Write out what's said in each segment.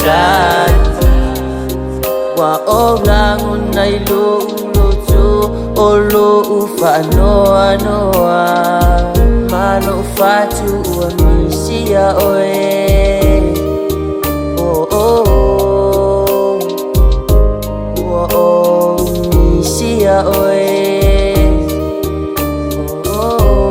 tani Ua ou lagona i lou loto O lou faanoanoa Ma lou fatu ua misia oe Oh oh Ua ou misia oe Oh oh.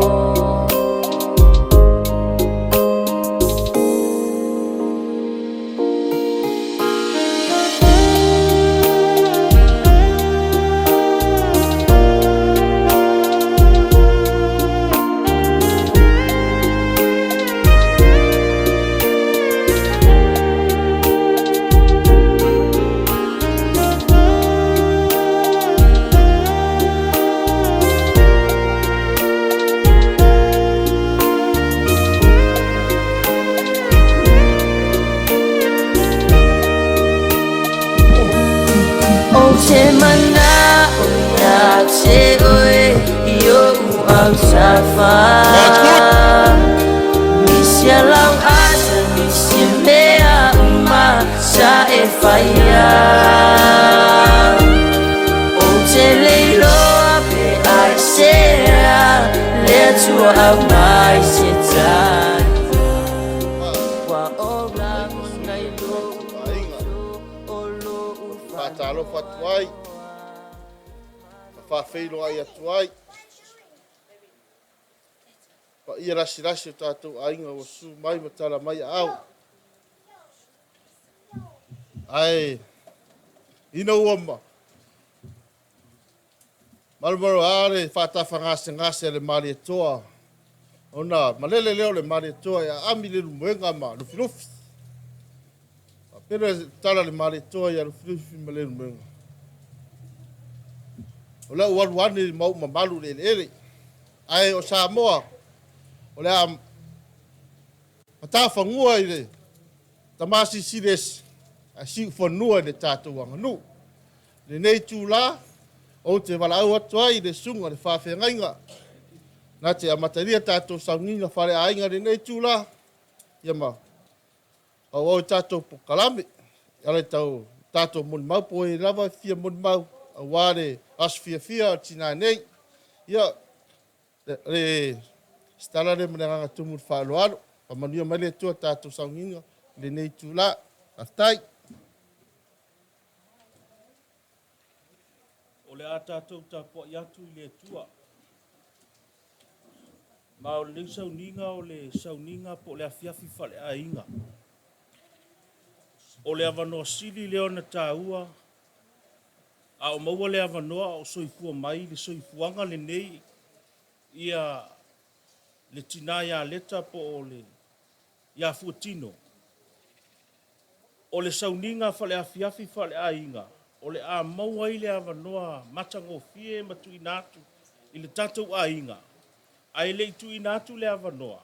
Ou te mana'o ia te oe i o'u autafa. That's good. Misia lau asa, misia mea uma sa e faia. Ou te le iloa pe aisea le Atua aumai se tali. Ua ou lagona i lou Aiga. loto o lou Faatalofa atu ai, ma faafeiloai atu ai. Paia lasilasi o tatou aiga ua susu mai ma tala mai aao. Ae ina ua malomaloa le faatafagasegase a le Malietoa, ona malele lea o le Malietoa e aami Leulumoega ma Lufilufi. Faapea le tala a le Malietoa ia Lufilufi ma Leulumoega. O le au alu ane ma ou mamalu i le eleele. Ae o Samoa, o le a matafanua i le tama silisili ese, ae siufanua i le tatou aganuu. Lenei itula, ou te valaau atu ai i le susuga i le faafeagaiga, na te amatalia tatou sauniga faleaiga i lenei itula, ia ma faaauau ai tatou polokalame. E ala i tatou molimau po o e lava e fia molimau aua le aso fiafia o le tina nei. Ia, le tala lea ma le agaga tumu i le faaaloalo. Faamanuia mai le Atua tatou sauniga i lenei itula. Faafetai. O le a tatou tapuai atu i le Atua. Ma o lenei sauniga o le sauniga po o le afiafi faleaiga. O le avanoa sili lea ona taua, a o maua le avanoa a o soifua mai le soifuaga lenei ia le tina ia Leta po o le ia Fuatino. O le sauniga faleafiafi faleaiga, o le a maua ai le avanoa matagofie ma tuuina atu i le tatou aiga, ae le i tuuina atu le avanoa,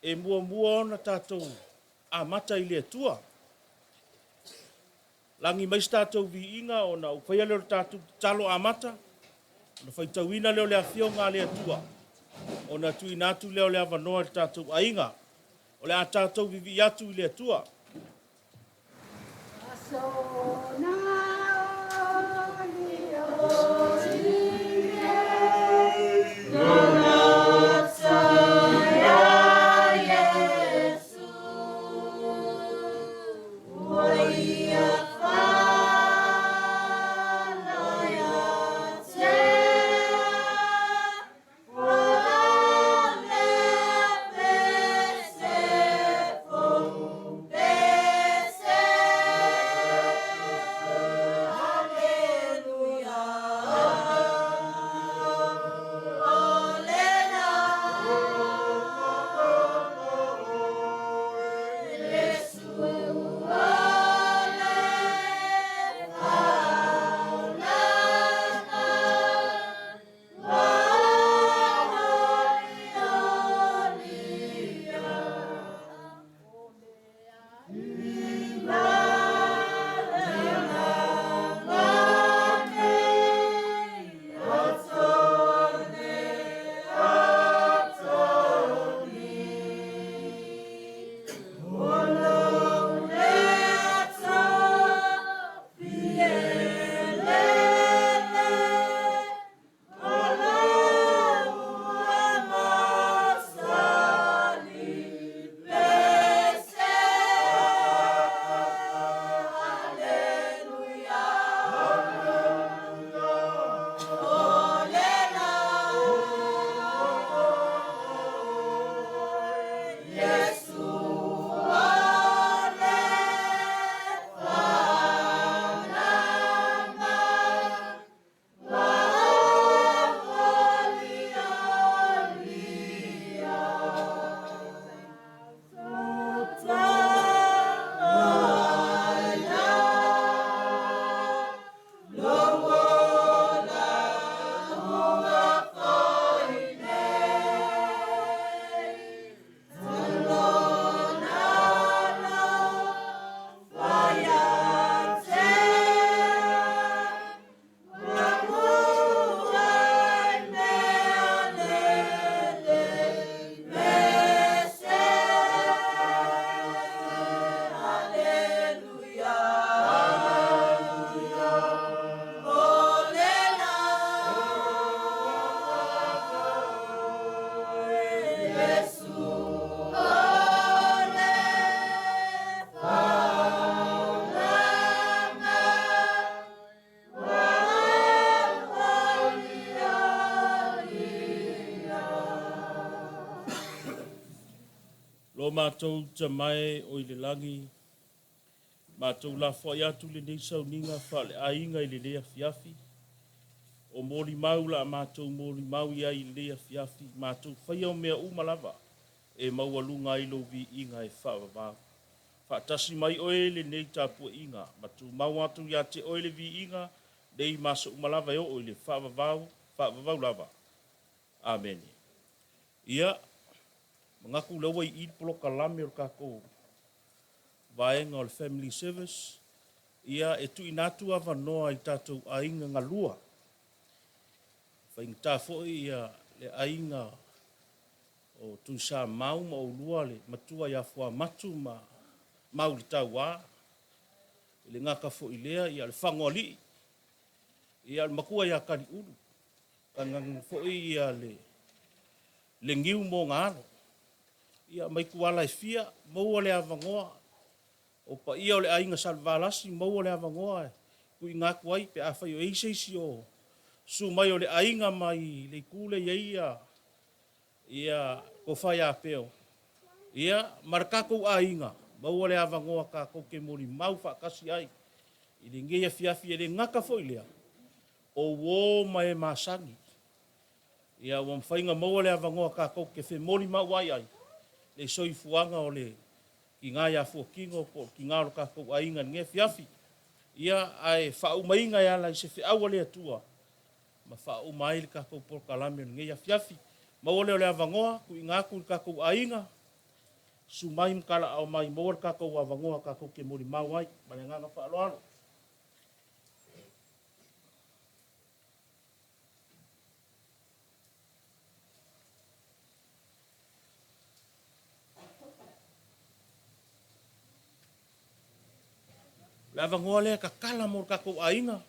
e muamua ona tatou amata i le Atua. Lagi mai se tatou viiga ona ou faia lea o le tatou tatalo amata, ona faitauina lea o le afioga a le Atua, ona tuuina atu lea o le avanoa i le tatou aiga. O le a tatou vivii atu i le Atua. O matou Tama e o i le lagi, matou lafoai atu lenei sauniga faaleaiga i lenei afiafi. O molimau la a matou molimau i ai i lenei afiafi, matou faia o mea uma lava e maualuga ai lou viiga e faavavau. Faatasi mai oe i lenei tapuaiga, ma tumau atu ia te oe le viiga, nei ma aso uma lava e oo i le faavavau, faavavau lava. Amene. Ia, manatu o lea ua i i le polokalame o le tatou vaega o le Family Service, ia e tuuina atu avanoa i tatou aiga galua. Faigata foi ia le aiga o Tuisamau ma oulua le matua ia Fuamatu ma Mauletaua, e le gata foi i lea, ia le Fagoalii, ia le matua ia Taliulu, tainane foi ia le niu ma ona alo. Ia mai tuala e fia, maua le avanoa, o paia o le aiga Salevalasi, maua le avanoa e tuuina atu ai pe afai o i ai se isi o susu mai o le aiga mai le itu lea e i ai ia Tofa ia Peo, ia ma le tatou aiga, maua le avanoa tatou te molimau faatasi ai i lenei afiafi. E le gata foi i lea, o uo ma e masani. Ia ua mafai ona maua le avanoa tatou te femolimau ai ai le soifuaga o le tina ia Fuatino po o le tina o le tatou aiga i lenei afiafi. Ia, ae faaumaina e ala i se feau a le Atua ma faauma ai le tatou polokalame o lenei afiafi. Maua lea o le avanoa, tuuina atu i le tatou aiga, susu mai ma talaao mai, maua le tatou avanoa tatou te molimau ai. Ma le agaga faaaloalo. O le avanoa lea e tatala mo le tatou aiga.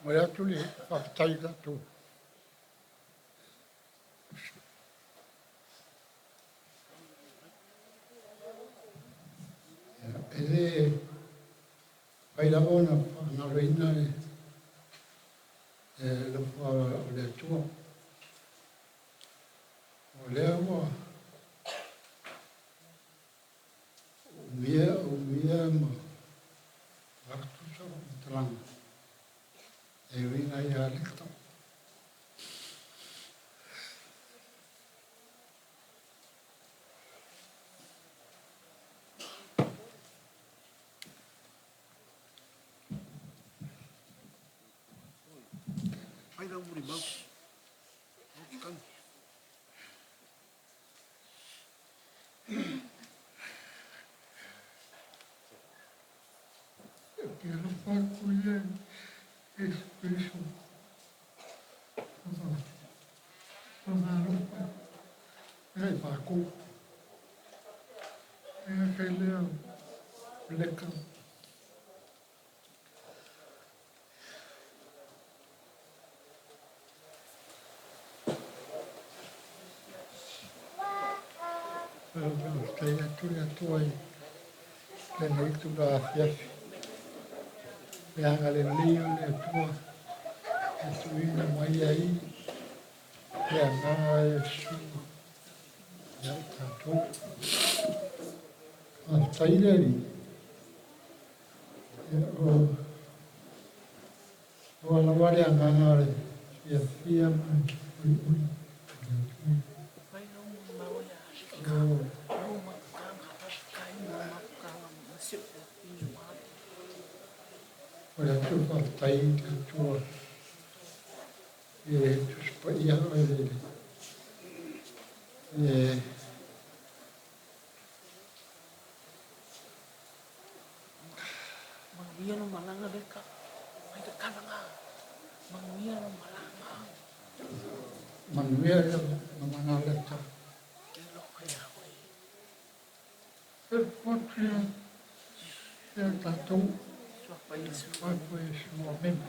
Momoli atu le faafetai i tatou E le mafai lava ona faagaloina le alofa o le Atua. O lea ua umia, umia ma avatu sau faamatalaga e uiga ia Leta. E te alofa atu ia i Iesu Keriso, Lona alofa ia i matou. E ake lea o leka. Faafetai atu le Atua i lenei itula afiafi. Le agalelei o le Atua e tuuina mai ai le agaga o Iesu ia i tatou. Faafetai le Alii. Ua lava le agaga o le fiafia ma le uliuli i le Atua. O. O le atu faafetai i le Atua i le Tusi Paia o le e Manuia le malaga a Leta. E potu ia tatou Suafa Iesu. Amene.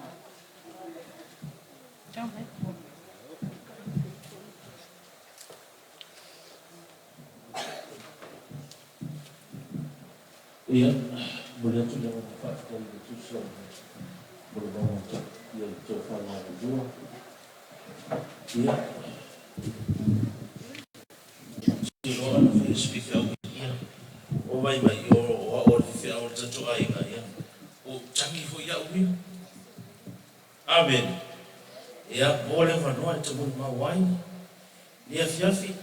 Ia, momoli atu le agaga faafetai i le tusa mo le vaoga ia le tofa galulua. Ia, Tino ana fai se faifeau ia, o mai mai o o au o le faifeau o le tatou aiga ia, ua ou tagi foi au ia. Amene. Ia, maua le avanoa e te molimau ai, nei afiafi,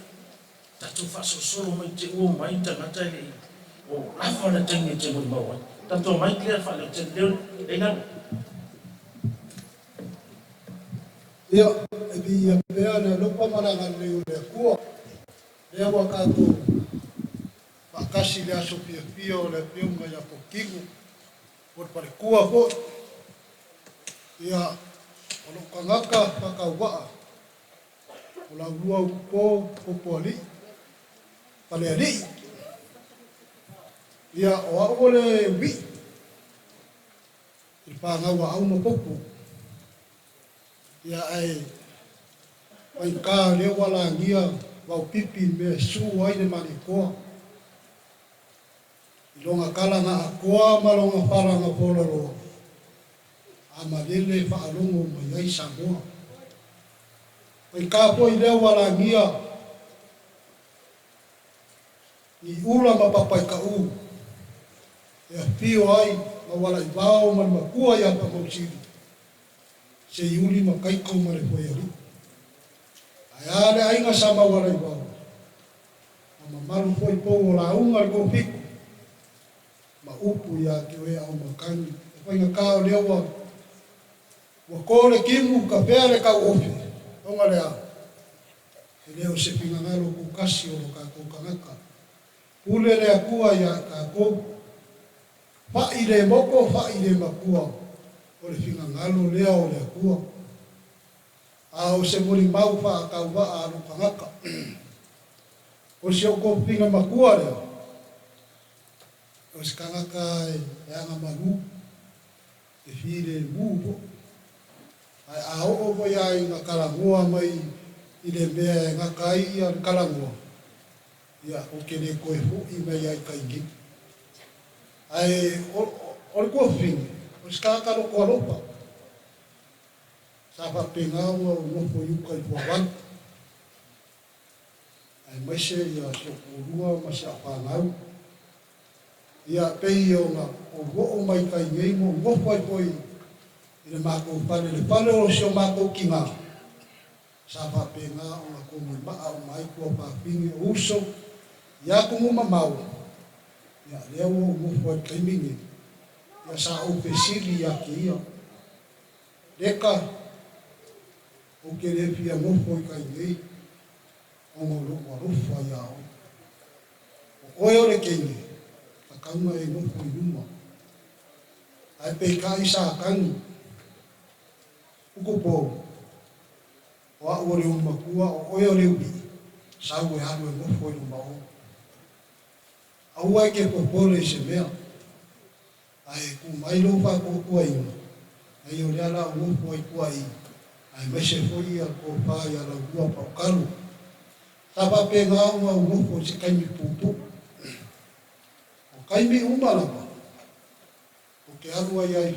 tatou faasolosolo mai te ua omai tagata e le i o lava le taimi e te molimau ai. Tatou omai Claire faaleotele leo le i lalo. Ia, e viia pea le alofa ma le agalelei o le Atua, lea ua tatou faatasi i le aso fiafia o le Afioga ia Pokino, po o le Faletua foi. Ia, o lou tagata faatauvaa, o Laulua Utupo Popoalii, Falealii. Ia, o au o le uii i le fanau a Au ma Popo. Ia, ae faigata o lea ua lagia Vaopipi i le mea e su ai le Malietoa i lona tala na atoa ma lona fala na folaloa, a malele faalogo mai ai Samoa. Faigata foi lea ua lagia Niuula ma Papaikaʻu e afio ai Maualaivao ma le matua ia Faamausili, Seiuli ma Kaiko ma le Foealii. Ae a le aiga sa Maualaivao, ma mamalu foi pou o lauga le toafitu ma upu ia te oe Aumakani. E faigata o lea ua ua to le timu tafea le tauofe ona le a? E le o se finagalo tutasi o lo tatou tagata. Pule le Atua ia i tatou. Fa'i le moko, fa'i le makua, o le finagalo lea o le Atua. A o se molimau faatauvaa a lou tagata. O si ou tofiga matua lea, o se tagata e agamalu, e filemu foi. Ae a oo foi lava ina talanoa mai i le mea e gata ai le talanoa, ia, ou te le toe foi mai lava i tai nei. Ae o le tuafafine, o se tagata loto alofa, sa faapena ona ou nofo i uta i Fuavalu, aemaise ia si ou toalua ma si au fanau. Ia, pei ona ou oo mai tai nei ma ou nofo ai foi i le matou fale, le fale o si o matou tina, sa faapena ona togimaa uma ai tuafafine o uso i atunuu mamao. Ia, lea ua ou nofo ai i le taimi nei, ia sa ou fesili ia te ia, Leka, ou te le fia nofo i tai nei, ona o lou alofa iā oe. O oe o le teine, tatau ona e nofo i luma. Ae peitai sa tagi, Ukupou, o au o le ulumatua, o oe o le uliʻi, sau e alu e nofo i luma ou. Aua e te popole i se mea, Ae tu mai lou faatuatuaina, ai o lea la o nofo ai tua i, aemaise foi ia tofa ia Laulua Paokalu. Sa faapena ona ou nofo i se taimi puupuu. O taimi uma lava, ou te alu ai ai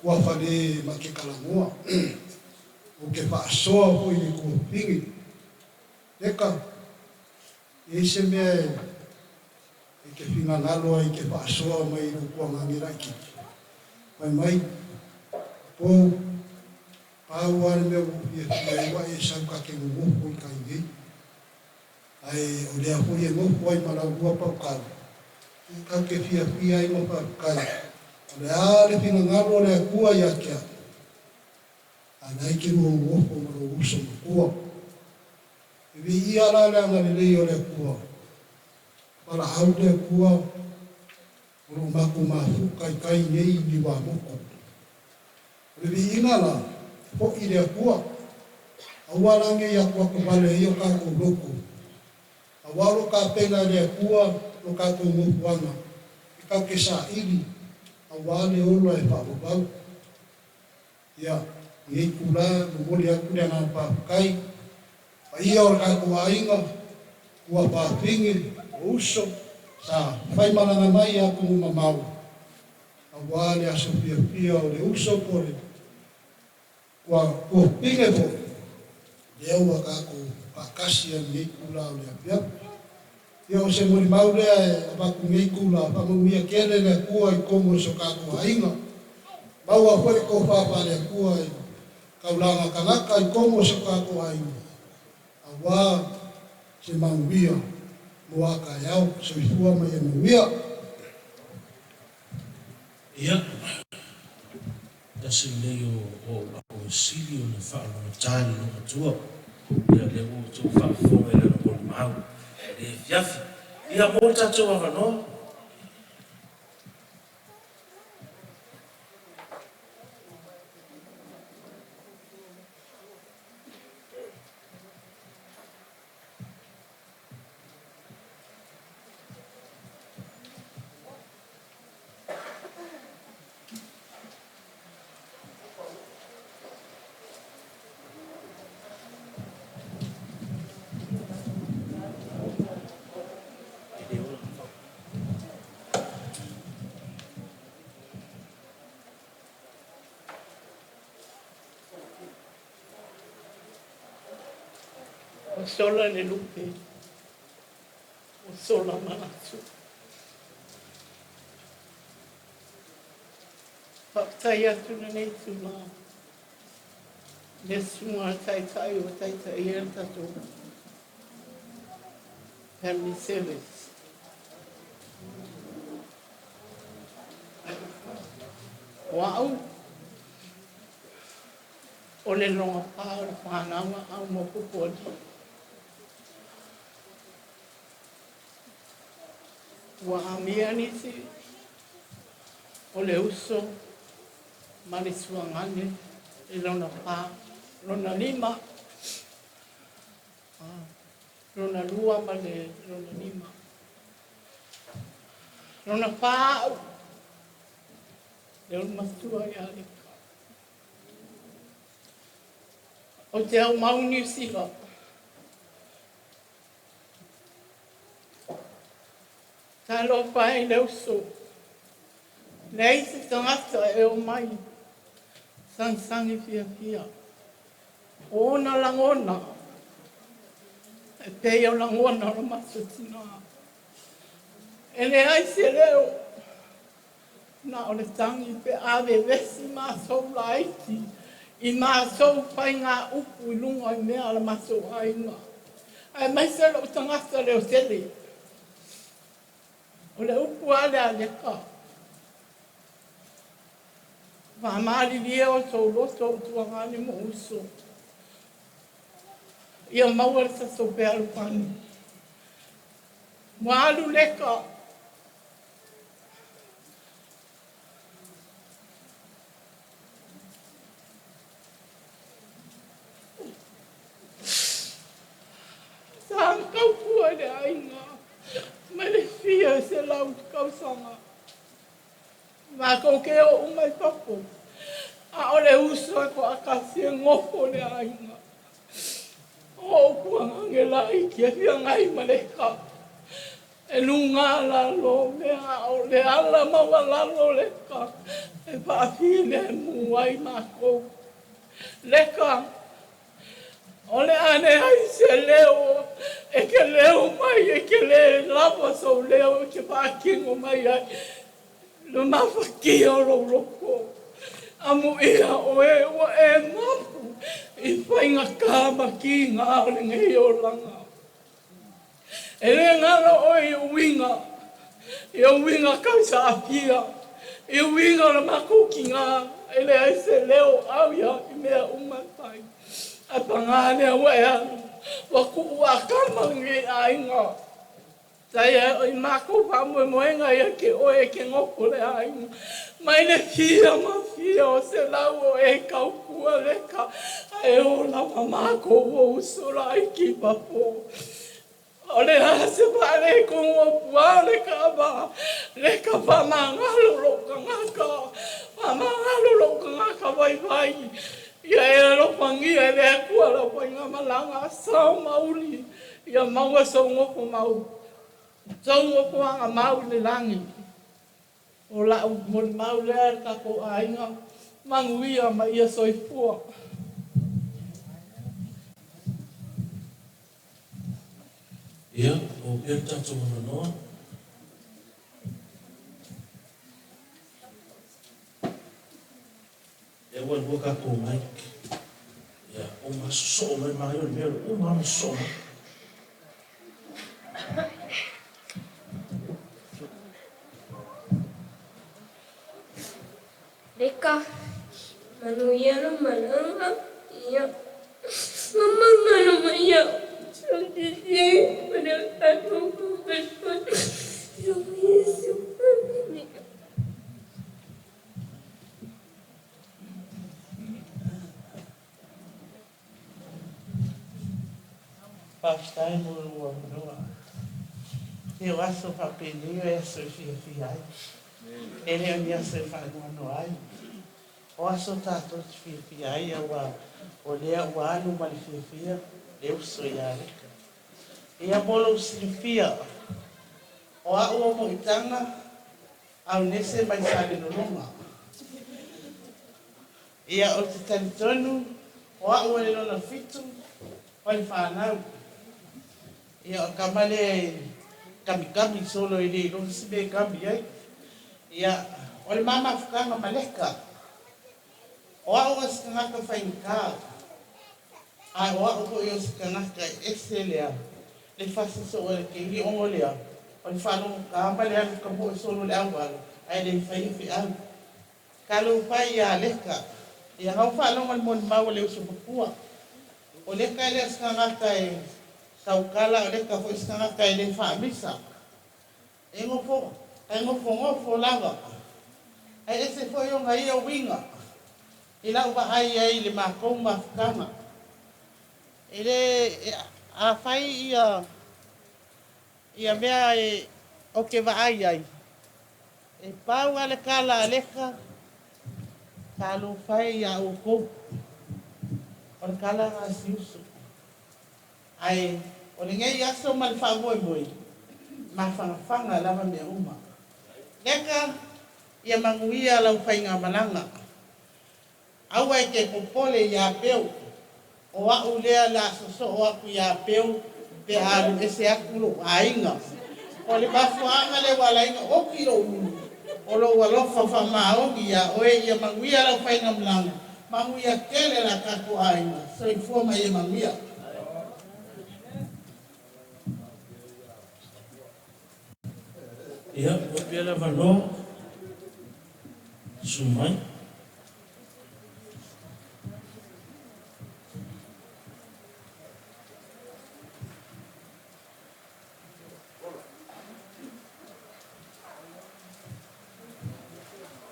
tuafale ma te talanoa, ou te faasoa foi i le tuafafine. Eka, e i ai se mea e. E te finagalo ai te faasoa mai i lou tuagage laitiiti. Fai mai, Pou, Pau lava le mea ua ou fiafia ai ua e sau ta te nonofo i tai nei. Ae o lea foi e nofo ai ma lau lua paukau, e tatou te fiafia ai ma faafetai, o le a le finagalo o le Atua ia te au, a o la e te lua nonofo ma lou uso matua. E viia la le agalelei o le Atua, valaau le Atua o lo o matou mafuta i tai nei i Niuamotu. O le viiga la, e fo'i le Atua, aua la ne i atoatovale ai o tatou loto, aua o lo o tapena e le Atua lo tatou nofoaga e tatou te saili aua le ola e faavavau. Ia, lenei itula, e momoli atu le agaga faafetai i paia o le tatou aiga, tuafafine, o uso sa faimalaga mai i atunuu mamao, aua le aso fiafia o le uso po o le tuafafine foi, lea ua tatou faatasi ai i lenei itula o le afiafi. Ia, o se molimau lea e avatu i lenei itula, faamanuia tele le Atua i totonu o si o tatou aiga. Maua foi le tofa faale-Atua i taulaga tagata i totonu o si o tatou aiga, aua se manuia mo a taeao. Soifua ma ia manuia. Ia, tasi lenei o au e sili ona faalogogata i le loomatua. Ia, lea ua outou faafofoga i lana molimau i lenei afiafi. Ia, maua le tatou avanoa. Ua sola le lupe, ua sola manatu. Faafetai atu i lenei itula i le Susuga a le Taitai ua taitaia le tatou Family Service. O au, o le logapā o le fanau a au ma Pupualii. Ua amia nisi o le uso ma le tuagane i lona pa, lona lima, lona lua ma le lona lima. Lona pa au, le olomatua ia Leka. Ou te aumau Niu Sila. Talofa e i le uso. Leai se tagata e omai sagisagi fiafia. O ona lagona e pei o lagona o le matou tina. E leai se leo na o le tagi pe a vevesi matou laiti i matou faigaupu i luga i mea a le matou aiga, aemaise lou tagata leotele. O le upu a le Aleka, Faamalilie outou loto o tuagane ma uso, ia maua le tatou fealofani. Ua alu leka. Sa tautua i le aiga mai le fia 100 tausaga. Matou te o uma i fafo, a o le uso e toatasi e nofo i le aiga. O ou tuagane laiti e feagai ma leka. E luga lalo mea a o le ala maualalo leka e faafilemu ai matou. Leka, o le a leai se leo e te leo mai, e te le lava sou leo e te faatino mai ai le mafatia o lou loto. Amuia oe ua e mapu i faigata ma kiga o lenei olaga. E le galo oe i uiga, i uiga tausaafia, i uiga o le matou tiga, e leai se leo au ia i mea uma e fai. Ae paga lea ua e alu, ua tuu Atama lenei aiga. Sa i matou faamoemoega ia te oe e te nofo le aiga. Mai le fia ma fia o selau o e tautua leka, ae o lava matou o uso laiti i fafo. O le a se faaletonu o pua o le taava, leka faamagalo lou tagata, faamagalo lou tagata vaivai. Ia e alofagia e le Atua lau faigamalaga, sao ma uli, ia maua sou nofo mau, sou nofoaga mau i le lagi. O lau molimau lea e le tatou aiga, manuia ma ia soifua. Ia, ua pea le tatou avanoa. Lea ua lua tatou mic. Ia, uma sosoo mai manaia o le mea o le uma lava ona sosoo mai. Leka, manuia lou malaga, ia mamagalo mai ia'u Sotisi ma le tatou faamoemoe i o Iesu. Amene. Faafetai mo lou avanoa. Se o aso faapenei o aso e fiafia ai. E le o ni aso e faanoanoa ai. O aso tatou te fiafia ai aua o lea ua alu ma le fiafia le uso ia Leka. Ia mo lou silafia, o a'u o mo'itaga Aunese mai Salelologa. Ia, ou te talitonu o a'u o le lona fitu o le fanau. Ia, o le tama lea e kamikami solo e le iloa se mea e kami ai. Ia, o le ma mafutaga ma Leka. O a'u o se tagata faigata, ae o a'u foi o se tagata e ese lea le fasi soo e le keili ona lea o le faalogotā ma le alu tamoe solo i le auala ae le faia feau. Talofa e ia Leka, ia gau faalogo i le molimau a le uso matua. O Leka e le o se tagata e tautala, o Leka foi o se tagata e le faamisa. E nofo, e nofonofo lava. Ae ese foi ona ia uiga i lau vaai ai i le matou mafutaga. E le, afai ia, ia mea e, ou te vaai ai, e pau lava le tala a Leka, Talofa e ia outou. O le tala lena a si uso. Ae o lenei aso ma le faamoemoe, mafanafana lava mea uma. Leka, ia manuia lau faigamalaga. Aua e te popole ia Peu, o a'u lea la sosoo atu ia Peu pe a alu ese atu lou aiga. O le mafuaaga lea ua ala ai ona oki lou ulu, o lou alofa faamaoni ia oe ia manuia lau faigamalaga, manuia tele la tatou aiga. Soifua ma ia manuia. Ia, ua pea le avanoa, susu mai.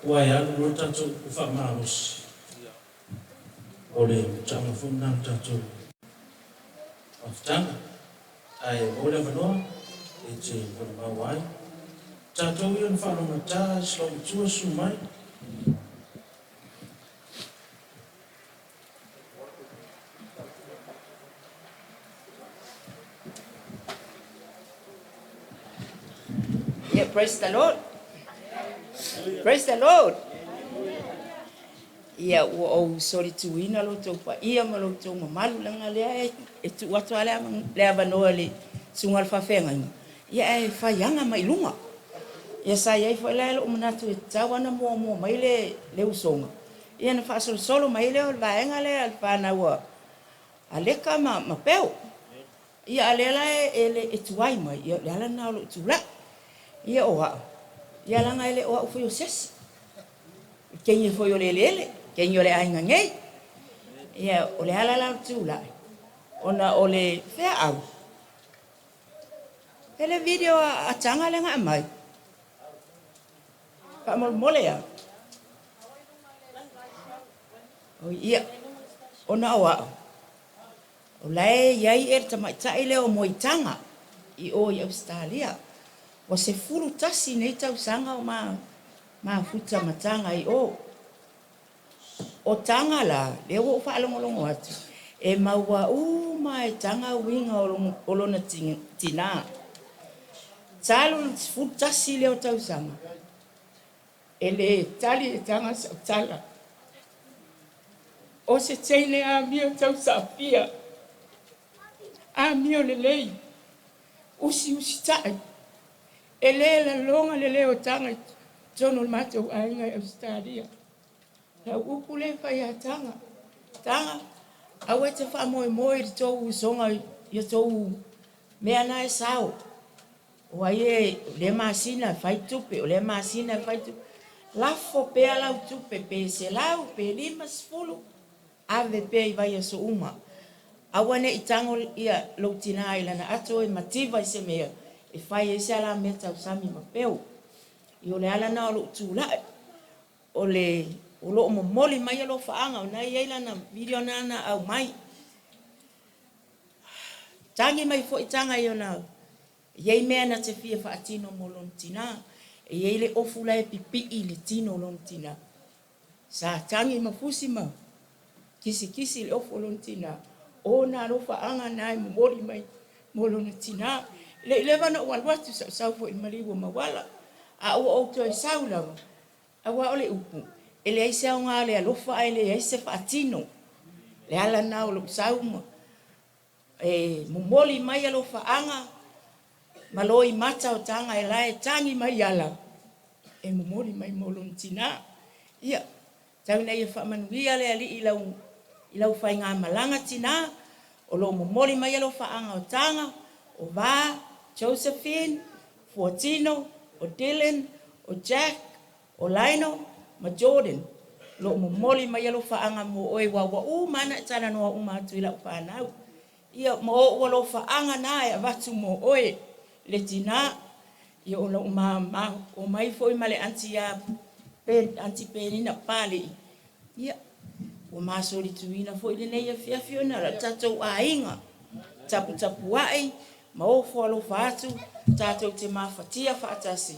Ua e alu loa le tatou upu faamalosi, o le mutaga foi lena o le tatou mafutaga. Ae maua le avanoa e te molimau ai. Tatou ia na faalogata i si loomatua susu mai. Yeah, praise the Lord. Praise the Lord. Ia, ua ou solituina lo outou paia ma lo outou mamalu, leaga lea e tuu atu lava le avanoa i le susuga i le faafeagaiga, ia ae fai aga mai luga. Ia sa i ai foi la lou manatu e tatau lava ona muamua mai le usoga. Ia ona faasolosolo mai ai lea o le vaega lea a le fanau a a Leka ma ma Peo. Ia a o lea la e le e tuai mai, ia o le ala lena o lou tulai. Ia o au, ia leaga e le o au foi o se isi. O le teine foi o le eleele, teine o le aiga nei. Ia o le ala la o le tulai, ona o le feaau. E le video a Taga lea na aumai. Faamolemole lava. Oi ia, ona o au, o la e i ai ea le tamaitai lea o Moitaga i o i Ausetalia. Ua 11 nei tausaga o mafuta ma Taga i o. O Taga la, lea ua ou faalogologo atu, e maua uma e Taga uiga o lona tina. Talu le 11 lea o tausaga, E le tali e Taga sau tala. O se teine amio tausaafia, amio lelei, usiusitai, e le laloga le leo o Taga i totonu o le matou aiga i Ausetalia. Lau upu lea e fai ia Taga, Taga, aua e te faamoemoe i le tou usoga i a tou mea na e sao. O ai e, o lea masina e fai tupe, o lea masina e fai tupe. Lafo pea lau tupe pe 100 pe 50, ave pea i vaiaso uma. Aua ne i tago ia lou tina i lana ato e mativa i se mea e fai ai se alamea tausami ma peu. Ia o le ala lena o lou tulai. O le o lo o momoli mai alofaaga, o lena e i ai lana video lena na aumai. Tagi mai foi Taga i ona E i ai mea na te fia faatino mo lona tina. E i ai le ofu la e pipii i le tino o lona tina. Sa tagi ma fusi ma kisikisi i le ofu o lona tina. O ona alofaaga na e momoli mai mo lona tina. E le i leva ona ou alu atu, sa ou sau foi i le maliu o Mauala. A ua ou toe sau lava, aua o le upu, e leai se aoga o le alofa ae leai se faatino. O le ala lena o lou sau ma E momoli mai alofaaga ma loimata o taga e la e tagi mai ala e momoli mai mo lona tina. Ia, tau ina ia faamanuia le Alii i lau, i lau faigamalaga tina, o lo o momoli mai alofaaga o taga, o Va, Josephine, Fuatino, o Dylan, o Jack, O Lionel ma Jordan o lo o momoli mai alofaaga mo oe aua ua uma lava ona e talanoa uma atu i lau fanau. Ia, ma ou alofaaga na e avatu mo oe le tina. Ia, o lo o ma, ma omai foi ma le aunty ia Aunty Penina Papalii. Ia, ua masolituina foi lenei afiafi ona o le tatou aiga taputapuai ma ofo alofa atu tatou te mafatia faatasi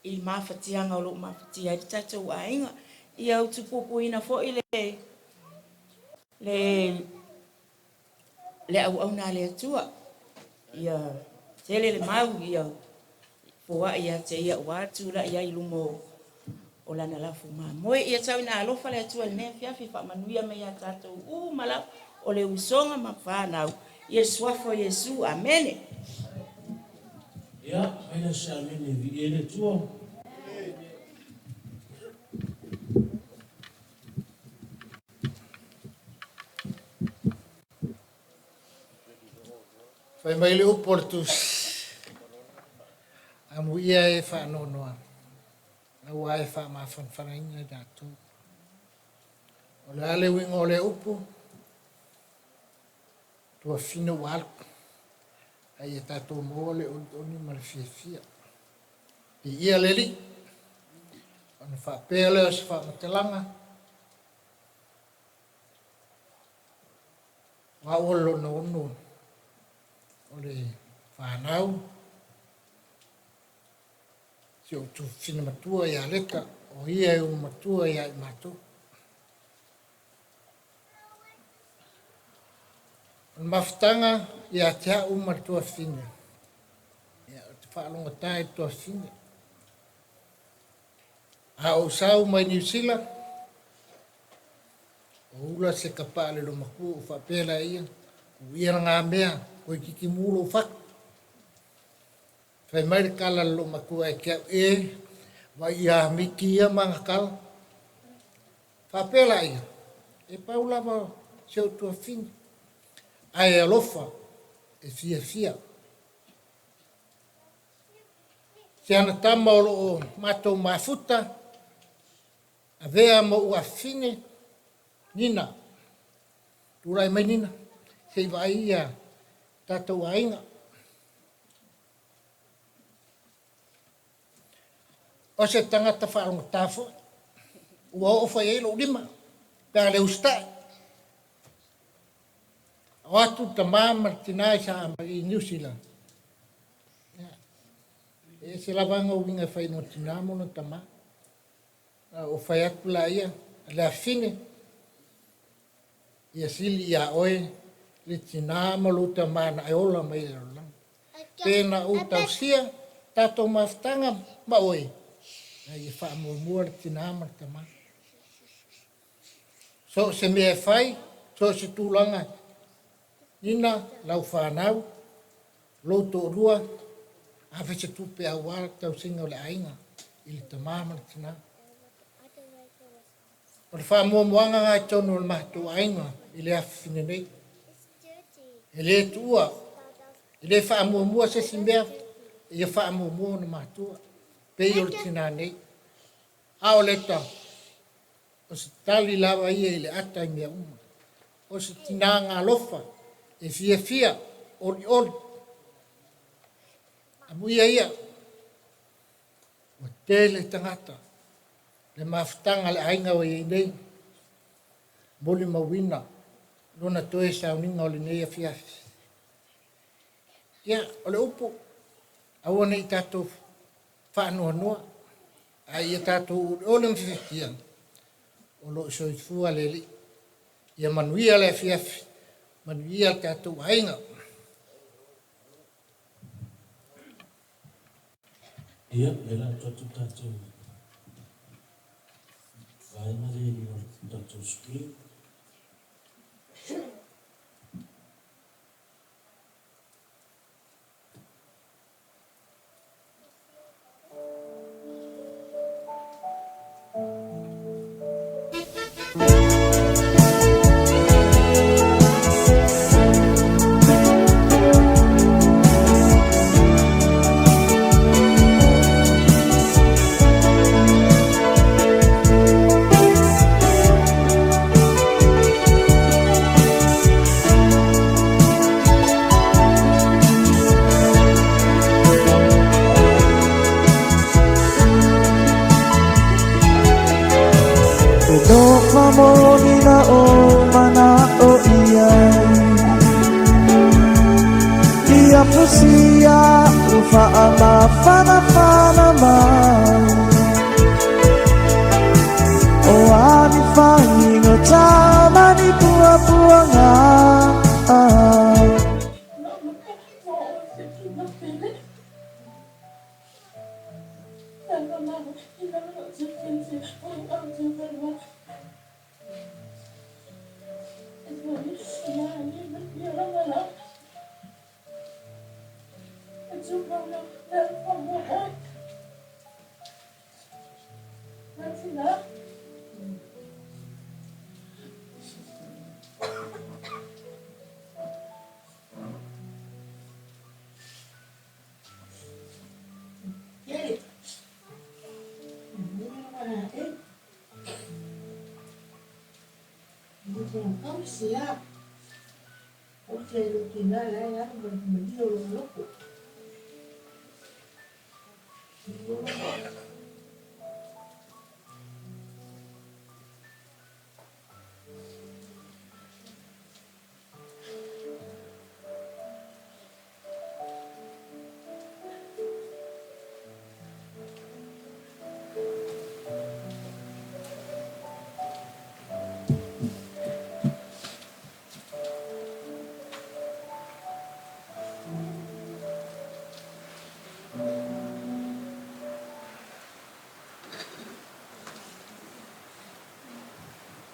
i mafatiaga o lo o mafatia ai le tatou aiga. Ia utupupuina foi le, le, le auauna a le Atua. Ia tele le mau, ia foai ia te ia aua le tulai ai i luma o, o lana lafo mamoe. Ia tau ina alofa le Atua i lenei afiafi, faamanuia mai ia tatou uma lava o le usoga ma fanau i le Suafa o Iesu. Amene. Ia, fai lea o se amene e viia ai le Atua. Fai mai le upu o le Tusi, Amuia e faanoanoa, aua e faamafanafanaina i latou. O le a le uiga o lea upu? Tuafine ua alu, a ia tatou maua le olioli ma le fiafia. Viia le Alii. Ona faapea lea o se faamatalaga, o au o le lona ono o le fanau, si ou tufina matua ia Leka, o ia e ulu matua ia i matou. O le mafutaga ia te au ma le tuafafine, ia, ou te faalogotā i le tuafafine. A ou sau mai Niu Sila, o ula se kapaa le lomatua ou faapea la ia, ku ia ngā mea, koe kiki mū lou fatu. Fai mai le kala le lomatua e ke au e, vai ia miki ia manga kala. Faapea laia, E pau lava si ou tuafafine, ae alofa e fiafia. Si ana tama o lo o matou mafuta, avea ma ou afafine, Nina. Tulai mai Nina, se i vaai ia tatou aiga. O se tagata faalogotā foi, ua oo foi i ai lou lima pe a le usitai. O atu le tamā ma le tinā i sa i Niu Sila, ia, e ese lava aga uiga e fai i lona tinā ma lona tamā. A ua fai atu laia, le afine, Ia sili iā oe le tinā ma lou tamā na e ola mai i le lalolagi. Pe na ou tausia tatou mafutaga ma oe, a ia faamuamua le tinā ma le tamā. So o se mea e fai, so o se tulaga, nina lau fanau, lou toalua, ave se tupe aua le tausiga o le aiga i le tamā ma le tinā. O le faamuamuaga lena i totonu o le matou aiga i le afafine nei. E le tuua, e le faamuamua se isi mea, ia faamuamua ona matua, pei o le tinā nei. A o Leta, o se tali lava ia i le ata i mea uma. O se tinā galofa, e fiafia, olioli. Amuia ia, ua tele tagata le mafutaga a le aiga ua i ai nei, molimauina lona toe sauniga o lenei afiafi. Ia, o le upu, aua ne i tatou faanoanoa, a ia tatou olioli ma fiafia, o lo o soifua le Alii. Ia manuia le afiafi, manuia le tatou aiga. Ia, lea la atu atu tatou vaega lea i luga o le tatou screen.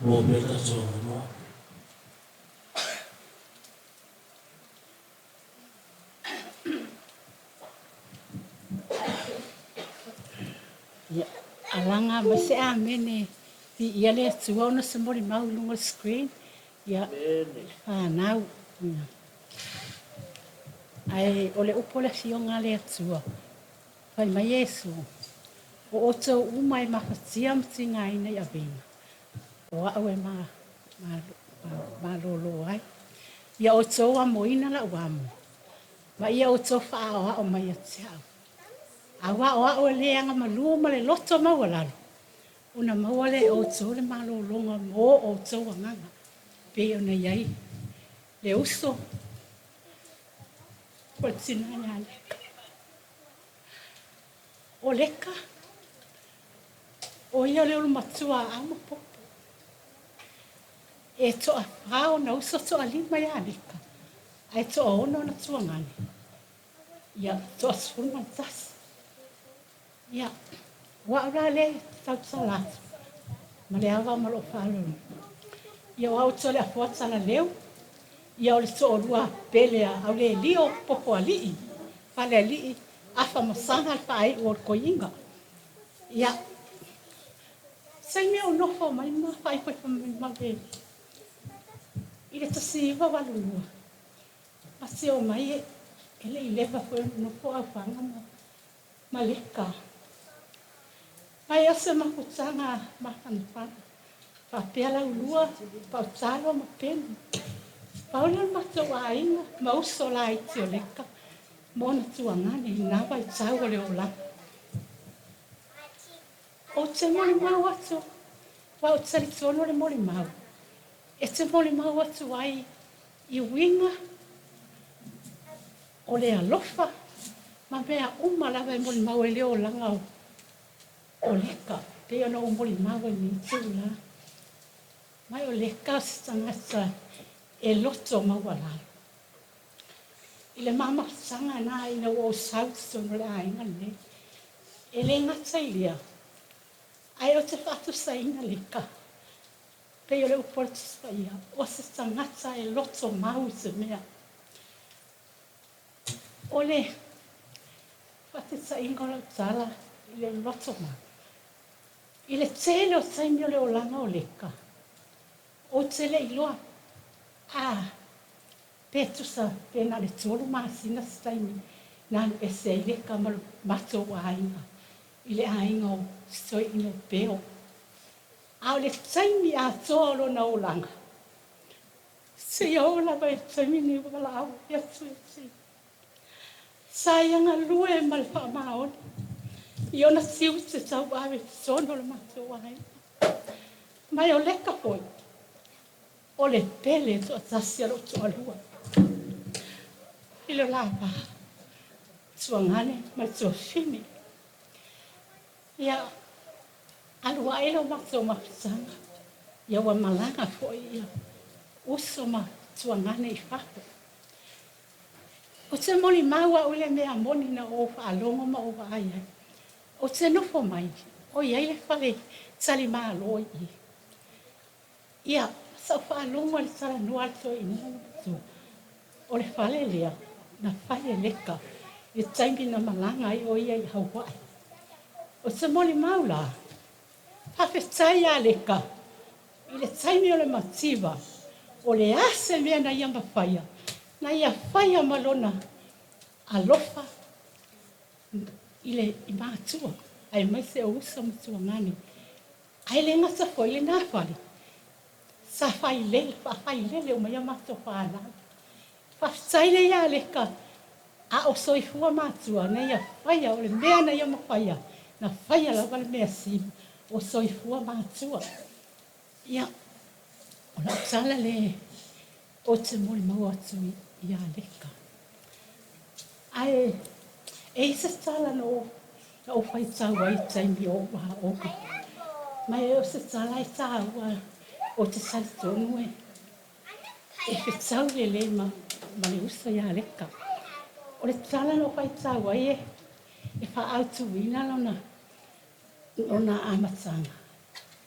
Ua pea tatou avanoa. Ia, alaga ma se amene Viia le Atua ona se molimau i luga o le screen, ia, le fanau. Ia. Ae o le upu o le Afioga a le Atua, fai mai Iesu, O outou uma e mafatia ma tigaina i avega, o a'u e ma, ma, ma, malōlō ai. Ia outou amoina la'u amo, ma ia outou fa'aaoa'o mai ia te a'u. Auā o a'u e le agamalū ma le loto maualalo, ona maua lea e outou le malōlōga mō outou agaga, pei ona i ai le uso o le tinā ia Leka. O Leka, ʻo ia o le ulumatua a Amapopo. E toafā ona uso toalima iā Leka, a e toaono ona tuagane. Ia, toa-11. Ia, o a'u la lea e tautala atu ma le ava ma lo'u faaaloalo. Ia, o a'u Toleafoa Talaleu, ia o le toalua pele a Aulelio Popoalii, Falealii, Afa ma Saga le faai'u o le koiiga. Ia, taimi o nofo mai ma faaifoifo mai ma Aulelio i le 1982, ma te omai e le i leva foi ona nofo Aufaga ma Maleka. Mai o se mafutaga mafanafana faapea laulua Pautalo ma Peni. Pau lea o le matou aiga ma uso laiti o Leka ma ona tuagane i na vaitau o le olaga. Ou te molimau atu, aua ou te talitonu le molimau e te molimau atu ai i uiga O le alofa ma mea uma lava e molimau ai le olaga o Leka, pei ona ou molimau ai nei itula. Mai o Leka o se tagata e loto maualalo. I le mamafitaga na ina ua ou sau i totonu o le aiga lenei, e le gata i lea, ae ou te faatusaina Leka, pei o le upu a le Tusi Paia, o se tagata e loto mau i se mea. O le faataitaiga o lau tala i le loto mau, i le tele o taimi o le olaga o Leka, ou te le iloa a pe tusa pe na o le tolu masina se taimi na alu ese ai Leka ma lo matou aiga i le aiga o Sitoeina o Peo. A o le taimi atoa o lona olaga, Seia oo lava i le taimi nei ua valaau ai atu ia te ia. Sa ia galue ma le faamaoni i ona tiute tauave i totonu o le matou aiga. Ma e o Leka foi, o le pele toatasi a lou toalua i le lava tuagane ma le tuafine. Ia, alu ae lo matou mafutaga, ia ua malaga foi ia uso ma tuagane i fafo. Ou te molimau au i le mea moni na ou faalogo ma ou vaai ai. Ou te nofo mai, o i ai le fale talimalo i i. Ia, sa ou faalogo i le talanoa a le toeaina ma lona matua, o le fale lea na fai e Leka i le taimi na malaga ai o ia i Hawaii. Ou te molimau la, faafetai ia Leka i le taimi o le mativa, o le a se mea na ia mafaia, na ia faia ma lona alofa i le i matua, aemaise o uso ma tuagane. Ae le gata foi lena fale, sa failele, faafailele uma ai a matou fanau. Faafetai lea ia Leka, a o soifua matua na ia faia, o le mea na ia mafaia, na faia lava le mea sili, o soifua matua. Ia, o lau tala lea ou te molimau atu ia Leka. Ae e i ai se tala na ou na ou faitau ai i taimi o ou aoga, ma e o se tala e taua ou te talitonu e e fetau lelei ma ma le uso ia Leka. O le tala na ou faitau ai e e faaautuina lona lona amataga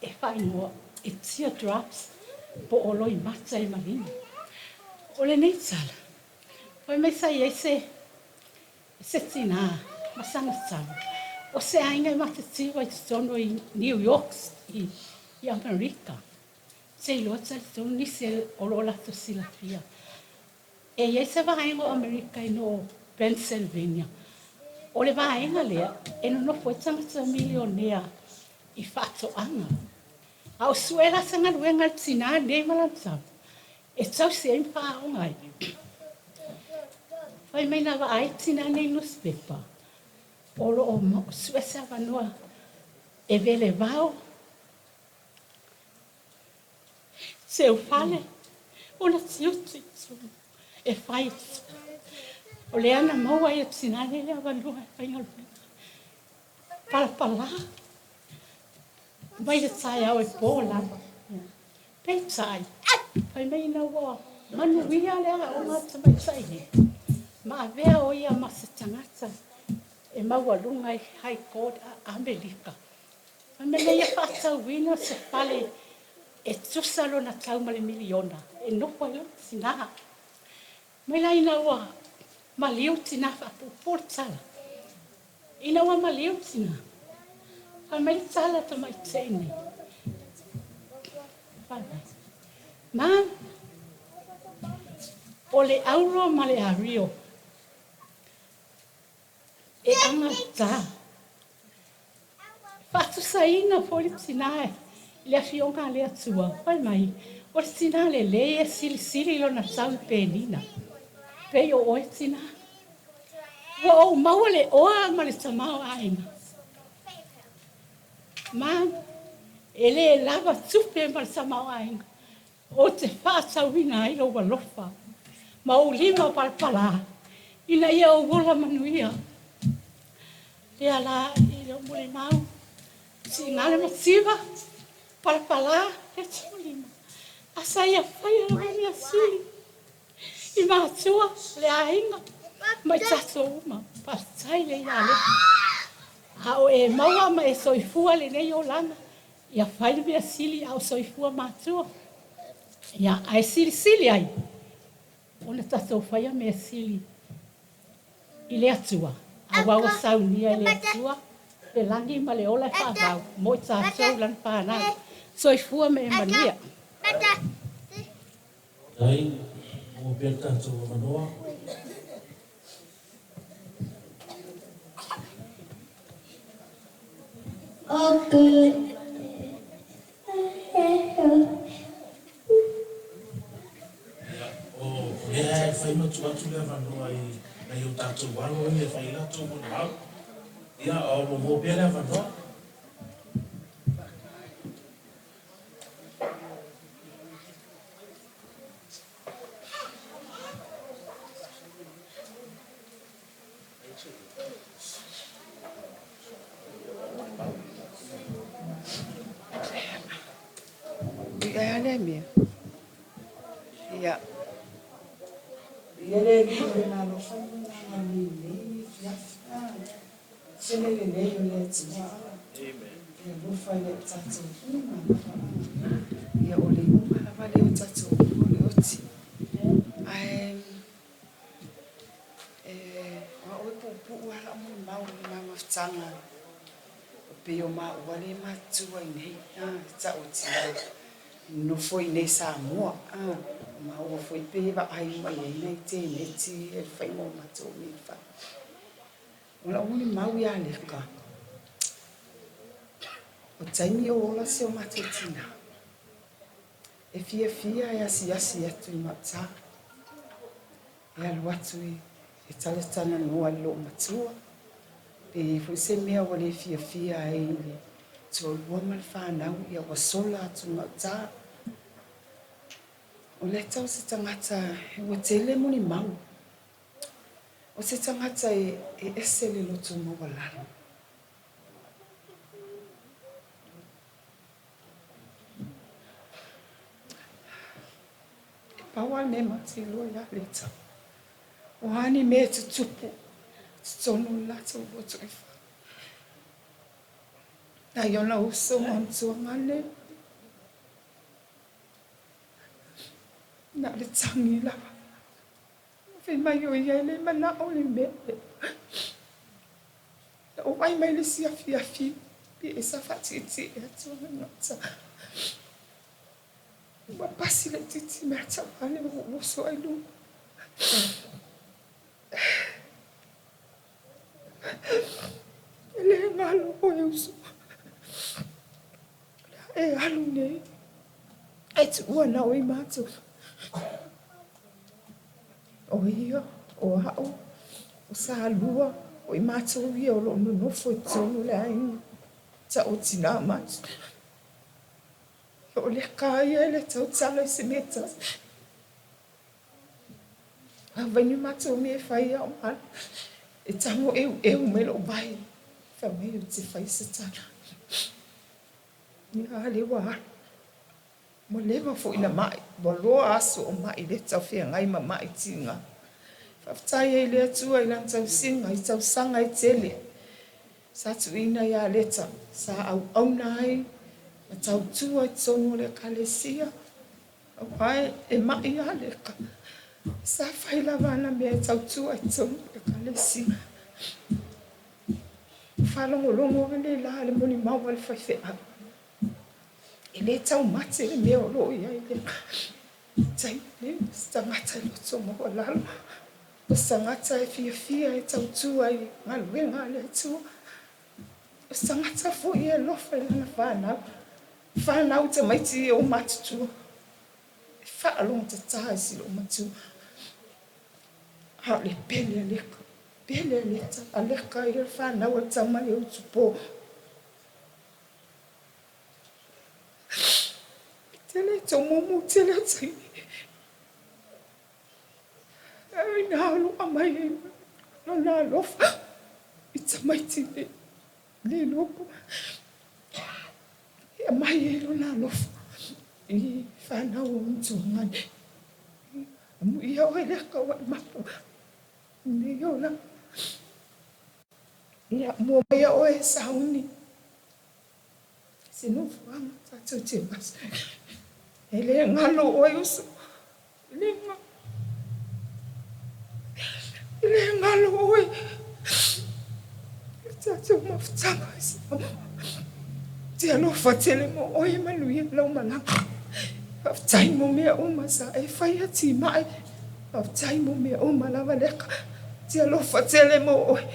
e faaigoa e teardrops po o loimata e maligi. O lenei tala, fai mai sa i ai se se tinā ma sana tama o se aiga e matitiva i totonu i New York i i Amerika. Seiloa talitonu nisi o lo o latou silafia. E i ai se vaega o Amerika i no Pennsylvania. O le vaega lea e nonofo ai tagata milionea i faatoaga. A o sue la se galuega a le tinā nei ma lana tama e tausi ai ma faaaoga ai. Fai mai na vaai le tinā nei i nusipepa o lo o sue se avanoa e velevao seufale ona tiute e fai. O lea na maua ai e le tinā nei le avanoa e faigaluega palapala mai le taeao e po lava. Peitai, fai mai ina ua manuia le aoga a tamaitai nei, ma avea o ia ma se tagata e maualuga i High Court a Amerika. Fai mai na ia faatauina se fale e tusa lona tau ma le miliona e nofo ai lona tinā. Mai la ina ua maliu tinā faapuupuu le tala. Ina ua maliu tinā, fai mai le tala a tamaitai nei. Fai mai, Mom, o le auro ma le ario e agatā. Faatusaina foi le tinā i le Afioga a le Atua, fai mai, O le tinā lelei e silisili lona tau i penina, pei o oe tinā. Ua ou maua le oa ma le tamaoaiga. Ma e le lava tupe ma le tamaoaiga Ou te faatauina ai lou alofa ma ou lima palapala ina ia ou ola manuia. Lea la i lou molimau, siiga le mativa, palapala le taulima, a sa ia faia lava mea sili i matua, le aiga ma i tatou uma. Faafetai le ia Alepa. A o e maua ma e soifua lenei olaga, Ia fai le mea sili a o soifua matua. Ia, ae silisili ai ona tatou faia mea sili i le Atua, aua ua saunia e le Atua le lagi ma le ola e faavau mo i tatou lana fanau. Soifua ma e manuia. Faafetai, maua pea le tatou avanoa. Ia, o lea e fai ma tuu atu le avanoa i nai o tatou alo ia e fai ai latou molimau. Ia, o lo o maua pea le avanoa. Ia lea mea. Ia. Ia le alii o lona alofa ma lona agalelei i lenei afiafi. Tele lelei o le Atua. E alofa ia i tatou uma lava. Ia o le iuga lava lea o tatou uma o le oti. Ae e o au e puupuu lava lau molimau i le ma mafutaga e pei o maua lea e matutua i inei e tau o tina nonofo i inei i Samoa. O maua foi pei e vaai uma i ai nai teneti ia i le faiga o matou mea i fale. O lau molimau ia Leka, o taimi o ola si o matou tina, e fiafia e asiasi atu i gauta, e alu atu e talatalanoa i le loomatua, pe i ai foi se mea ua le fiafia ai i le toalua ma le fanau, ia ua sola atu i gauta. O Leta o se tagata ua tele molimau. O se tagata e ese le loto maualalo. E pau lava le mea matou te iloa ia Leta, o a ni mea e tutupu i totonu o le latou loto e fai. Nai ona uso ma ona tuagane, na o le tagi lava. Fai mai o ia e le manao le mea lea. Na ou vaai mai le isi afiafi, pei sa faatietie atu ana gata. Ua pasi laitiiti mai le taavale ua ou oso ai i luga. E le galo oe uso. O le a e alu nei e tuua na oe i matou. O ia, o a'u, o Salua, o i matou ia o lo o nonofo i totonu o le aiga, ta'u o tinā matou. O le ka ia e le tautala i se mea e tasi. Afai ni matou mea e fai a o malu, e tago eueu mai lou vae, fai mai ou te fai se tala. Ia, a lea ua alu. Ua leva foi na mai, ua loa aso o mai le taufeagai ma mai tiga. Faafetai ai i le Atua i Lana tausiga i tausaga e tele sa tuuina ia Leta, sa auauna ai ma tautua i totonu o le Ekalesia, aua e mai lava Leta, sa fai lava ana mea e tautua i totonu o le Ekalesia. Faalogologo lava le la i le molimau a le faifeau. E le taumate le mea o lo o i ai le taimi nei, o se tagata e loto maualalo, o se tagata e fiafia e tautua i galuega a le Atua, o se tagata foi e alofa i lana fanau, fanau tamaiti ia ua matutua, e faalogotata i si loomatua. A o le pele a Leka, pele a Leta, a Leka ia le fanau a le tama lea o Utupo. E tele tomumu tele o taimi. Ae ina o lo aumai ai lona alofa i tamaiti le le iloa po e aumai ai lona alofa i fanau o ona tuaga nei. Amuia oe Leka ua e mapu i lenei olaga. Ia mua mai oe e sauni Se nofoaga tatou te vasa. E le galo oe uso. E le galo. E le galo oe. Le tatou mafutaga i Samoa. Te alofa tele mo oe manuia lau malaga. Faafetai mo mea uma sa e faia timai. Faafetai mo mea uma lava Leka. Te alofa tele mo oe.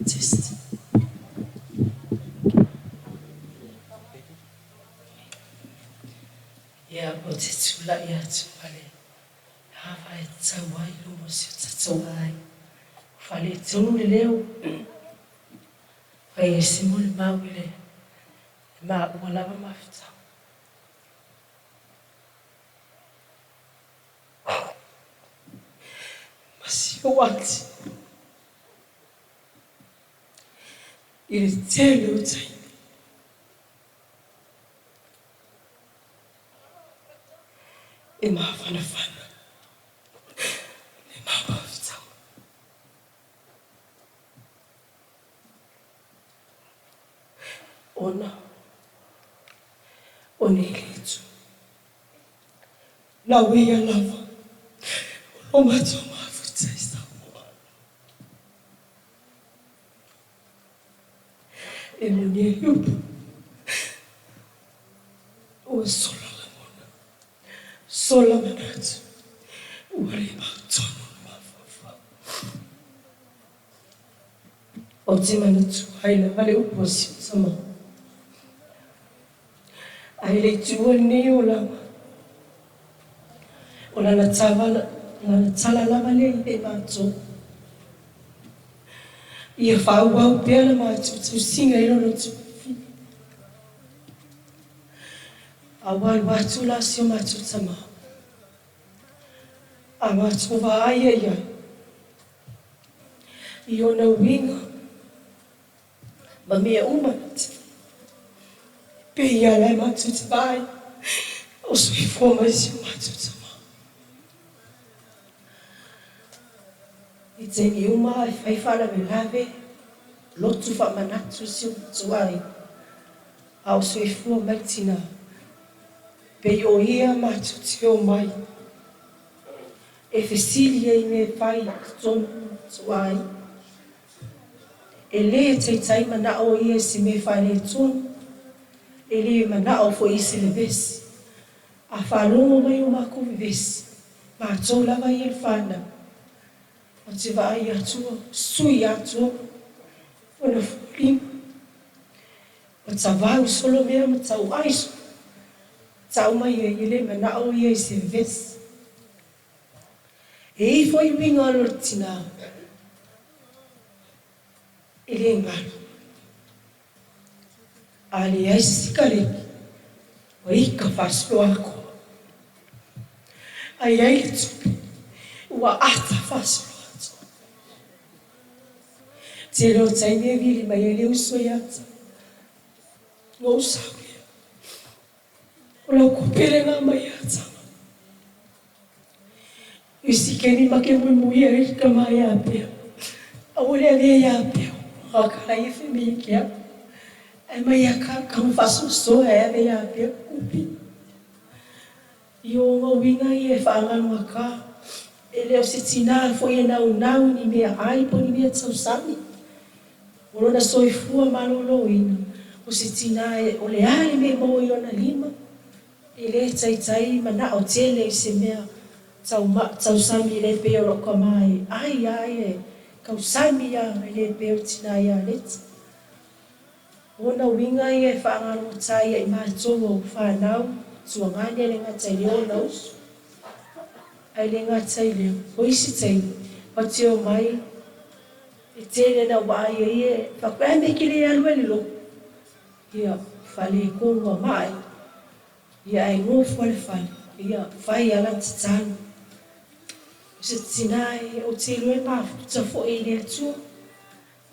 Test. Ia, ou te tulai atu ma le ava e tatau ai i luma o si o tatou aiga. Ua faaletonu le leo, fai ai se molimau i le maua lava mafutaga. Ma si ou ati i le tele o taimi. E mafanafana le mafutaga. Ona o nei le itu. Nau ia lava o lo matou mafuta i Samoa. E moni ai upu, ua sola lagona, sola manatu, ua le mautonu le mafaufau. Ou te manatua ai lava le upu a si ou tama, Ae le i tuua lenei olaga, o lana tala lava lea i ai matou. Ia faaauau pea la matou tausiga i lona tuafafine. A ua alu atu la si o matou tama, a matou vaaia i ai i ona uiga ma mea uma na te pei lava la e matou te vaai o soifua mai si o matou tama. I taimi uma e fai faalavelave, lotu faamanatu i si o matou aiga, a o soifua mai le tinā, pei o ia matou te omai e fesili ai i mea e fai i totonu o le matou aiga. E le taitai manao ia i se mea faaletonu, e le manao foi i se vevesi. A faalogo mai o makou vevesi, matou lava ia le fanau, ou te vaai atu ua sui atoa ona foliga. Ua tavau solo mea ma tauai solo. Tau mai ai, e le manao ia i se vevesi. E i ai foi uiga o le tinā e le galo. A leai se sikaleki, ua ika faasoloatoa. A i ai le tupe, ua ata faasoloatoa. Tele o taimi e vili mai ai le uso ia te au, ona ou sau lea. O lau kope lena mai ia te au. I si keni ma ke muimui ai le tama ia Peo. Aua le avea ia Peo ma ka ia fe me ke au. Ae mai ia ka ka faasoasoa e ave ia Peo kupi. I o ona uiga ia e faagalugata, e le o se tinā foi e naunau i ni mea ai po o ni mea tausami. O lona soifua maloloina, o se tinā e o le a le mea e maua i lona lima, E le taitai manao tele i se mea tausami e le pei o lou tama e ai a ia e tausami a e le pei o le tina ia Leti. O ona uiga ia e faagalogata ai ia i matou o fanau tuagane e le gata i lea o ona uso ae le gata i lea o isi taimi matou te omai e tele ina ua ai ia e faapea e a mea e te le alu ai i le lotu. Ia, faaletonu a mai, ia ae nofo a le fale, ia fai a lana tatalo. O se tinā e ou te iloa e mafuta foi i le Atua,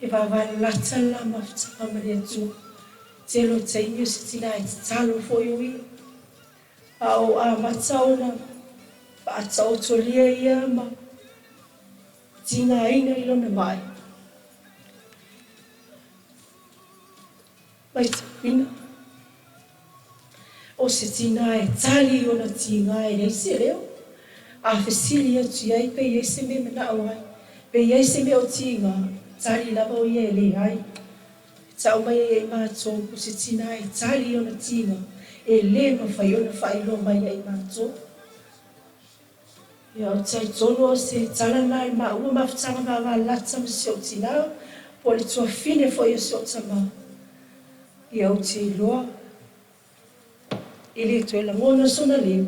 e vavalalata le la mafutaga ma le Atua. Tele o taimi o se tinā e tatalo foi o ia, a o amata ona faataotolia ia ma tigaina i lona mai. Matauina, o se tinā e tali i ona tiga e leai se leo, a fesili atu i ai pe i ai se mea e manao ai, pe i ai se mea o tiga, tali lava o ia e leai. E tau mai ai ia i matou, o se tinā e tali i ona tiga, e le mafai ona faailoa mai ia i matou. Ia, ou te talitonu o se tala lena i maua mafutaga vavalata ma si ou tinā, po o le tuafine foi o si ou tama. Ia, ou te iloa, e le toe lagona sona leo,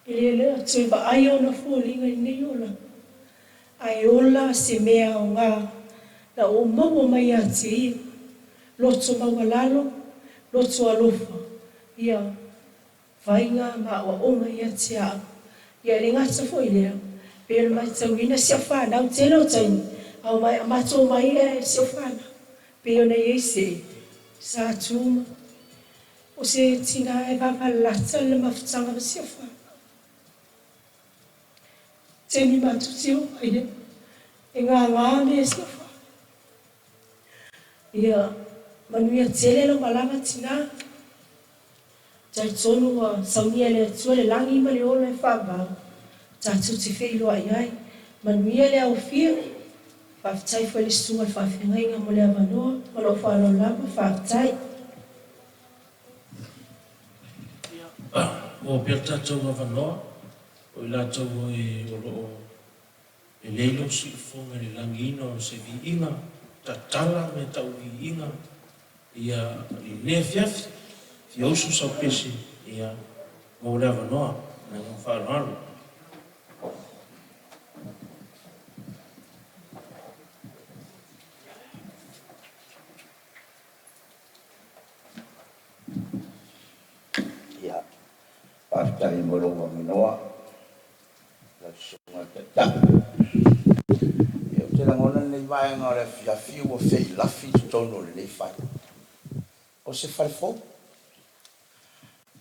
e le toe vaaia ona foliga i lenei olaga, ae ola se mea aoga na ou maua mai ia te ia, loto maualalo, loto alofa, ia, Faiga ma aoaoga ia te au. Ia e le gata foi i lea, pei ona matauina si au fanau tele o taimi, a omai, a matou omai e si au fanau, pei ona i ai se Sa Tuma, o se tina e vavalata le mafutaga ma si au fanau. Taimi matou te omai ai, e gagā mea si au fanau. Ia manuia tele lau malaga tina. Talitonu ua saunia e le Atua le lagi ma le ola e faavavau, tatou te feiloai ai. Manuia le aofia. Faafetai foi i le Susuga i le Faafeagaiga mo le avanoa. Ma lou faaaloalo lava. Faafetai. Ia, ua opea le tatou avanoa o i latou o lo o lelei lou siufofoga i le lagiina o se viiga, tatala mea tau viiga Ia lenei afiafi, fia usu sau pese, ia maua le avanoa, ma le agaga faaaloalo. Ia, faafetai mo lou avanoa lau Susuga i le Taitai. Ia, ou te lagona lenei vaega o le afiafi ua feilafi i totonu o lenei fale. O se fale fou.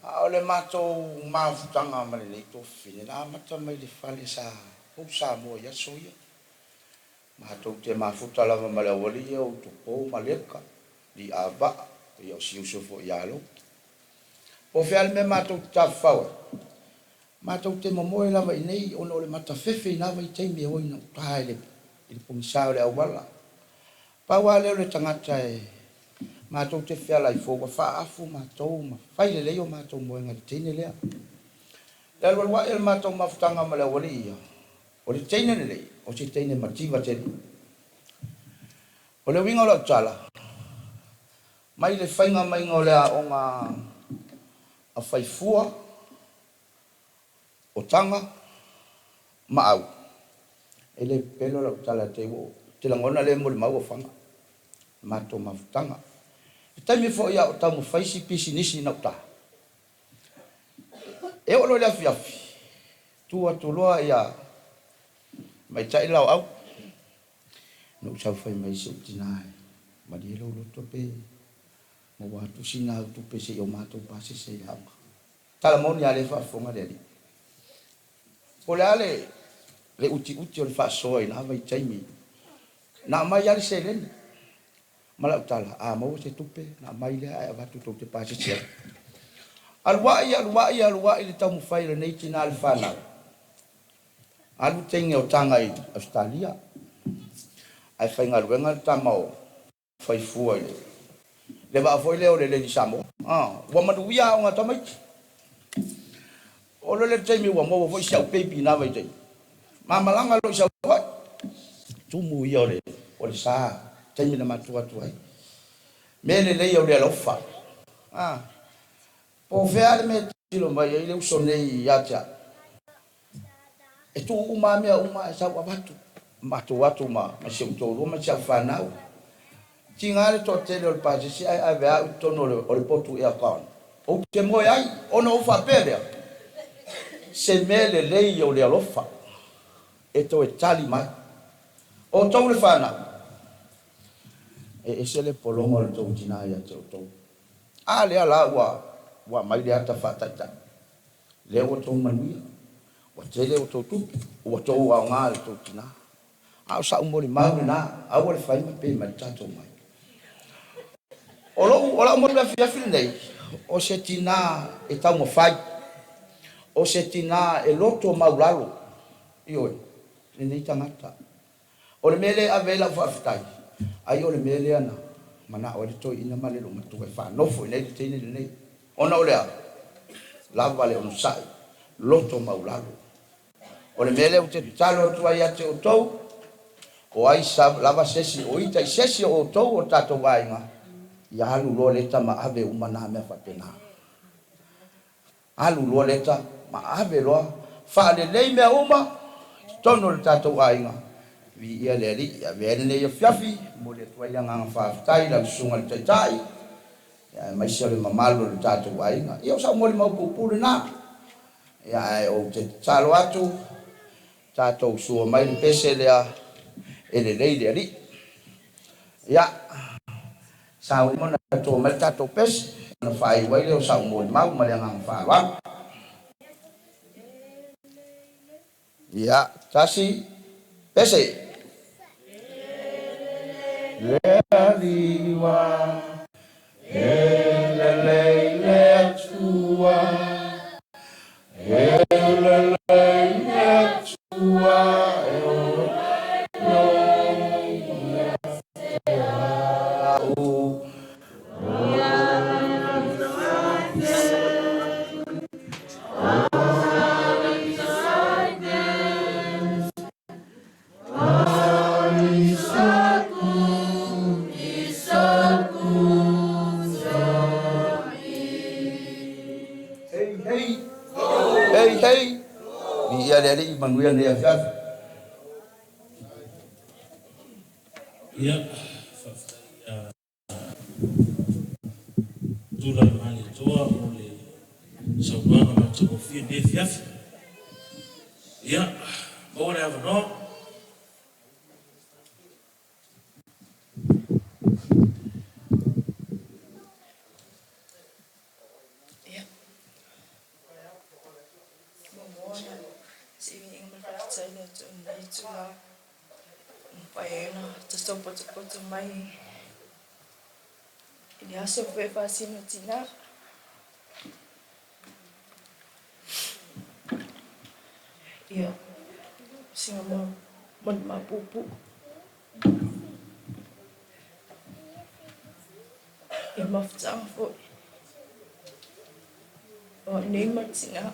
A o le matou mafutaga ma lenei tuafafine, na amata mai le fale sa Pou Samoa i aso ia. Matou te mafuta lava ma le aualii ia o Utupo ma Leka, Li'avaa, ia o si uso foi ia Loki. Po o fea le mea matou te tafafao ai, matou te momoe lava i inei ona o le matafefe i na vaitaimi e o ina uta i le i le pogisa o le auala. Pau lava lea o le tagata e matou te fealai fou ua faaafu matou ma fai lelei o matou moega i le teine lea. Le alualua'i o le matou mafutaga ma le aualii ia, o le teine lenei, o se teine mativa tele. O le uiga o lau tala, mai le faiga maiga o le aoga a faifua, o taga ma au. E le pepelo lau tala te i ua ou te lagona lea e molimau o Faga i matou mafutaga. I taimi foi a o taumafai si pisinisi i gauta, e oo loa i le afiafi, tu atu loa ia Tamaitai Laoau, na ou saofai mai si ou tina e malie lou loto pe maua atu sina au tupe se i o matou pasese i le aoga. Tala moni a lea e faafofoga le alii. Po o le a le le utiuti o le faasoa i na vaitaimi, na aumai lava le seleni ma lau tala, a maua se tupe na aumai lea ae avatu tou te pasese ai. Alu ai, alu ai, alu ai le taumafai o lenei tina le fanau. Alu teine o Taga i Ausetalia ae faigaluega le tama o fai fua i le vaa foi lea o le Lady Samoa. Ua manuia aoga a tamaiti. Oo loa lea i le taimi ua maua foi si au baby i na vaitaimi, ma malaga loa i Savaii. Tumu ia o le o le sa taimi na matou atu ai. Mea lelei o le alofa. Po o fea le mea e tilotilo mai ai le uso nei ia te au. E tuu uma lava mea uma ae sau avatu. Matou atu ma si ou toalua ma si au fanau. Tiga le toatele o le pasese ae ave au i totonu o le potu aircon. Ou te moe ai ona ou faapea lea, se mea lelei o le alofa e toe tali mai. O outou le fanau, e ese le pologa o le tou tina ia te outou. A lea la ua aumai le ata faataitai. Lea ua outou manuia, ua tele outou tupe, ua outou aoga i le tou tina. A o sa'u molimau lena, aua le fai ma pe mai le tatou mai. O lou, o lau molimau i le afiafi lenei, o se tina e taumafai, o se tina e loto maulalo, ioe, lenei tagata. O le mea lea e ave ai lau faafetai, ai o le mea lea na manao ai le toeaina ma le loomatua e faanofo i inei le teine lenei. Ona o le a? Lava le onosai, loto maulalo. O le mea lea ou te tatalo atu ai ia te outou, o ai lava se isi o ita i se isi o outou o le tatou aiga, ia alu loa leta ma ave uma na mea faapena. Alu loa leta ma ave loa, faalelei mea uma i totonu o le tatou aiga. Viia le Alii, avea ai lenei afiafi, momoli atu ai le agaga faafetai i lau Susuga i le Taitai, aemaise o le mamalu o le tatou aiga. Ia o sau molimau puupuu lena, ia ae ou te tatalo atu, tatou sua mai le pese lea e lelei le Alii. Ia, sauni ona to mai le tatou pese, ona faaiu ai lea o sau molimau ma le agaga faaaloalo. Ia, tasi, pese. Le Alii ua e lelei le Atua, e lelei le Atua e ola ia te au. Hei hei hei hei Viia le Alii manuia lenei afiafi. Ia, faafetai ia Tula le Malietoa mo le saunoaga matagofie i lenei afiafi. Ia, maua le avanoa. Ia, muamua ona si'ini'iga ma le faafetai i le Atua i lenei itula. matou potopoto mai i le aso foi e faasino tinā. Ia, o sina molimau puupuu. Ia mafutaga foi o au nei ma le tinā.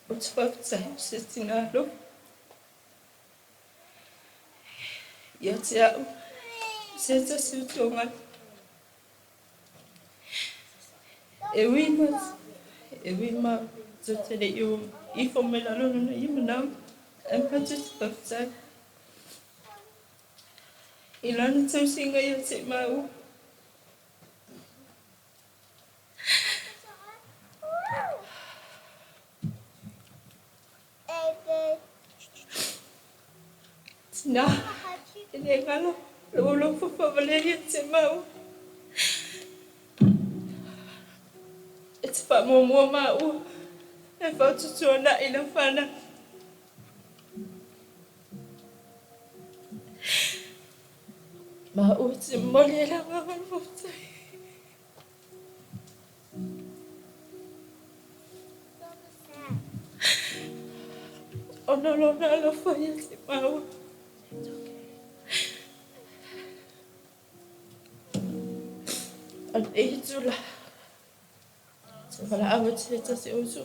Ou te faafetai i se tinā alofa ia te au o se tasi o toga. E ui ma e ui ma tou te le i o ifo mai lalo o lona ia manao, ae matou te faafetai i lana tausiga ia te māua. Tinā, e le galo lou alofa faavalea ia te māua. E te faamuamua māua e faututuana'i lau fanau. Māua te momoli ai le agaga o le faafetai. Ona o lona alofa ia te māua. O lenei itula, te valaau atu se tasi o uso,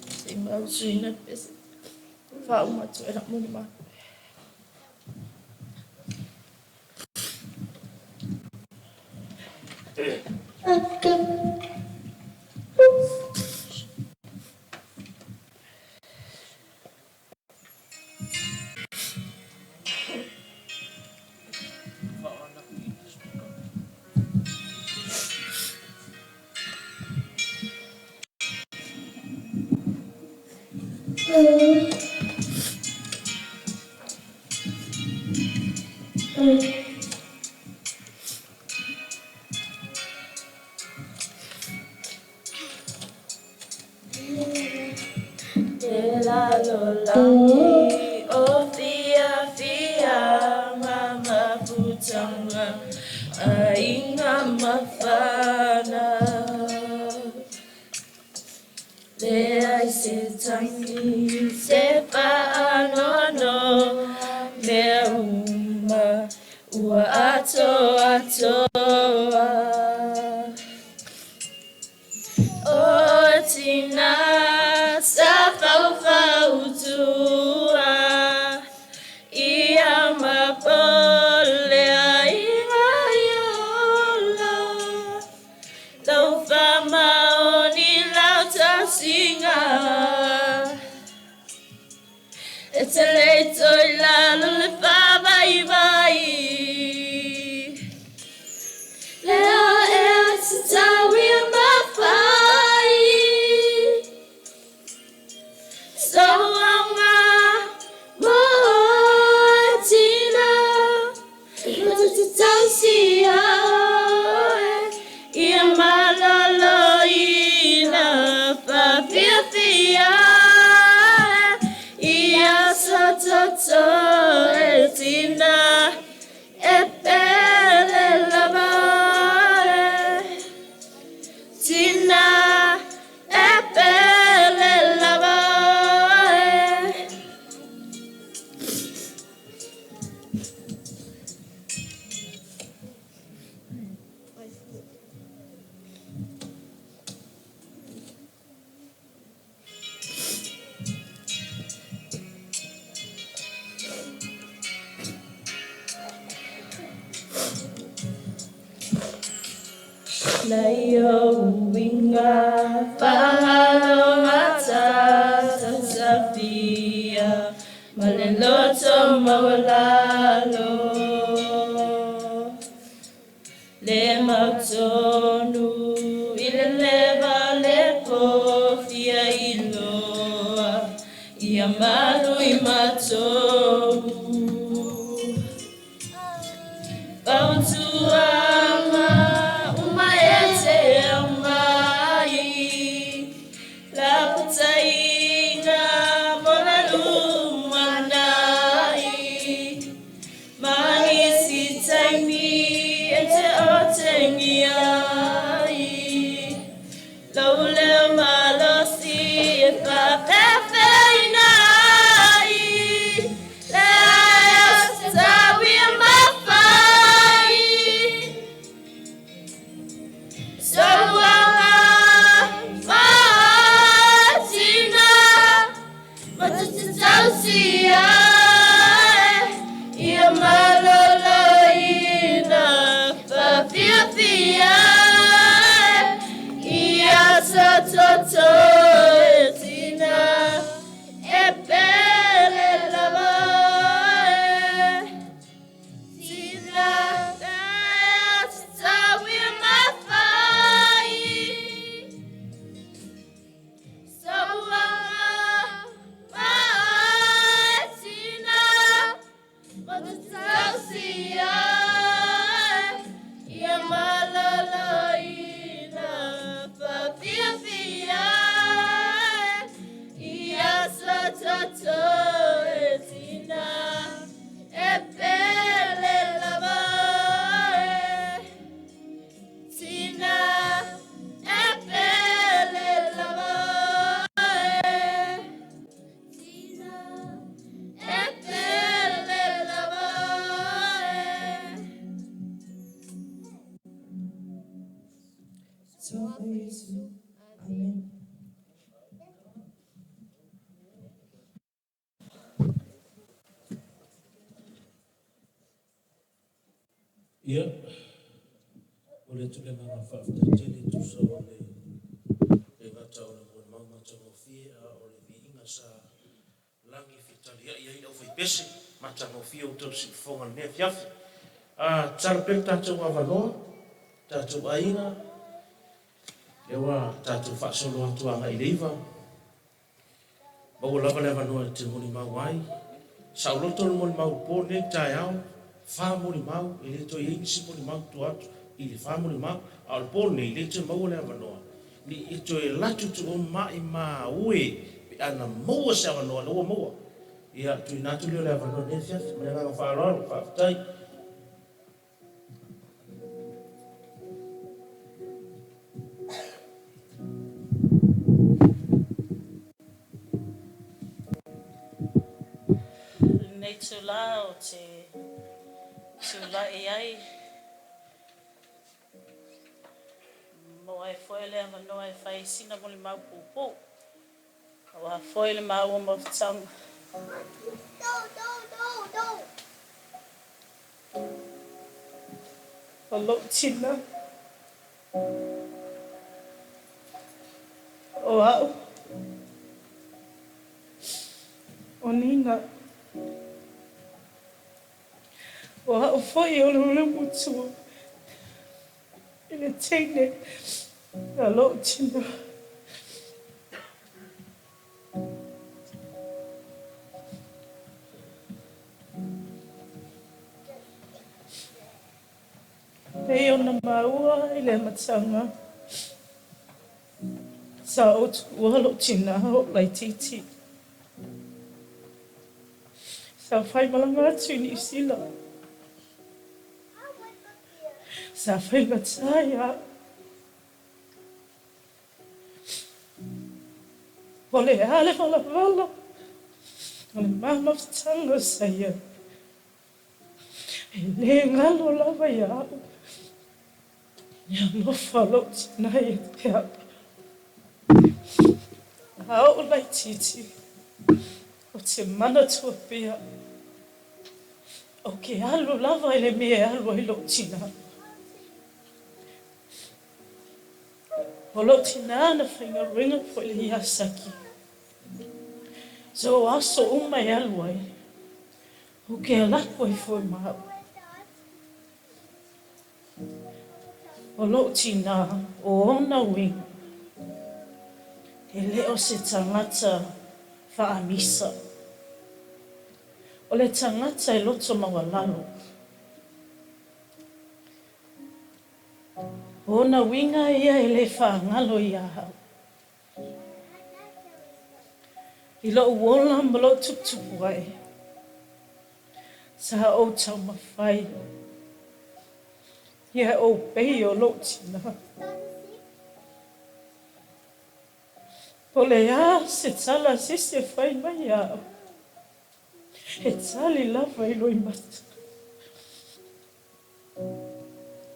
se i mautuina le pese, faauma atu ai lau molimau. Le lalolagi o fiafiaga ma putaga, aiga mafana. Leai se tangi, se faanoanoa, mea uma ua atoatoa. O tinā sa faufautua, ia mapole aiga ia ola. Lau faamaoni lau tausiga. E te le toe i lalo le faavaivai. Lea ea tatau ia mafai. Sou aoga mo tina. Matou te tausia oe ia maloloina faafiafia ia sototo e tina e pele lava e tina e pele lava e. Nai ou uiga faalogata tautafia ma le loto maualalo. Le mautonu i le leva le pofia iloa ia malu i matou. Fautuaga uma e te Faataitaiga mo le lumanai. Ma nisi taimi e te otegia ai lou leo malosi e faafeafeaina ai le ae o se taui e mafai. Soifuaga faa-tina matou te tausia ai, ia maloloina faafiafia ai, ia toto e tina e pele lava e. Tina e mafai. Soifuaga faa-tina matou te tausia ai, ia maloloina faafiafia ai, ia toto e tina e pele lava e. Tina e pele lava e. Tina e pele lava e. Soa Iesu. Amen. Ia, momoli atu le agaga faafetai tele e tusa o le le gata o le molimau matagofie a o le viiga sa lagi fetaliai ai le aufaipese matagofie o tausiufofoga i lenei afiafi. A, tatalo pea le tatou avanoa, tatou aiga, lea ua tatou faasolo atu agai i le iva. Maua lava le avanoa e te molimau ai. Saoloto le molimau i le po lenei taeao, fa molimau, e le toe i ai nisi molimau i tua atu i le fa molimau, a o le po lenei lea e te maua le avanoa, ne i e toe alu atu tuua maimau e pe ana maua se avanoa lea ua maua. Ia, tuuina atu lea o le avanoa i lenei afiafi. Ma le agaga faaaloalo, faafetai. Lenei itulā ou te tulai ai, maua ai foi le avanoa e fai ai sina molimau puupuu aua foi le maua mafutaga. O lou tina, o au, o Nina, o au foi o le ulimutu i le teine a lou tina. Pei ona maua i le amataga, sa ou tuua lou tinā o laitiiti. Sa faimalaga atu i Niu Sila. Sa faigata ia au. O le a le valavala o le ma mafutaga sa i ai, e le galo lava ia au le alofa o lou tina ia te au. A ou laitiiti, ou te manatua pea, ou ke alu lava i le mea e alu ai lou tina. O lou tinā na faigaluega foi i le Iasaki. So o aso uma e alu ai, ou ke ala aku ai foi ma au. O lou tinā, o ona uiga, e le o se tagata faamisa. O le tagata e loto maualalo. O ona uiga ia e le faagalo ia au. I lou ola ma lou tuputupu ae, sa ou taumafai ia ou peia o lou tinā. Po o le a se tala a se isi e fai mai ia au, e tali lava i loimata.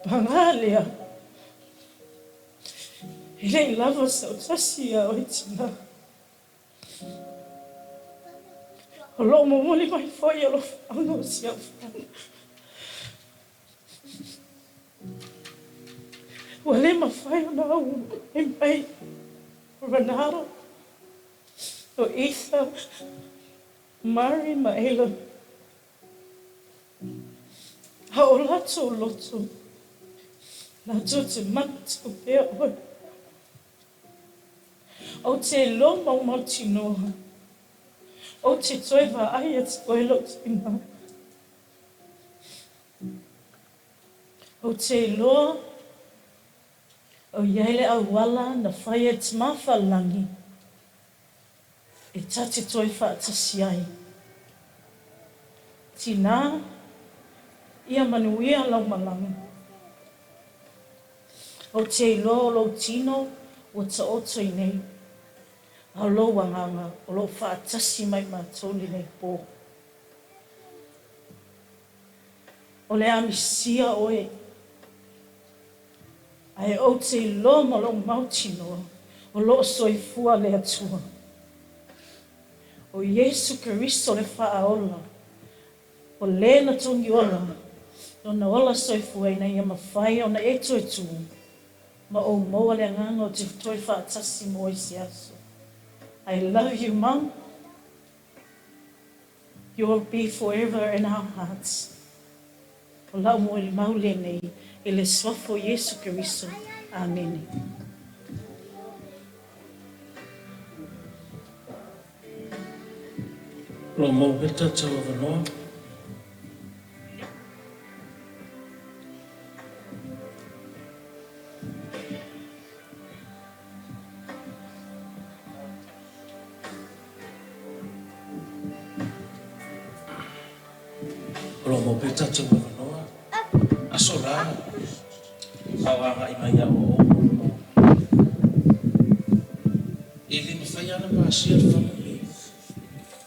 Paga lea, e le i lava sau tasi ia oe tinā. O lo o momoli mai foi alofaaga o si au fanau. Ua le mafai ona auai mai o Renato, o Ethan, Mari ma Alan. A o latou loto, latou te manatua pea oe. Ou te iloa maumautinoa, ou te toe vaai atu oe lou tina. Ou te iloa o i ai le auala na fai e Tamafalelagi e ta te toe faatasi ai. Tinā, ia manuia lau malaga. Ou te iloa o lou tino ua taoto i nei, a o lou agaga o lo o faatasi mai matou lenei pō. O le a misia oe, ae ou te iloa ma lou mautinoa o lo o soifua le Atua. O Iesu Keriso le Faaola, o le na togi ola Lona ola soifua ina ia mafai ona e toe tū ma ou maua le agaga o te toe faatasi mo i se aso. I love you mum. You will be forever in our hearts. O lau molimau lenei i le Suafa o Iesu Keriso. Amene. O lo o maua pea le tatou avanoa. O lo o maua pea le tatou avanoa. Aso la, a o agai mai ia ouou E le mafai lava ona pasia le fale lenei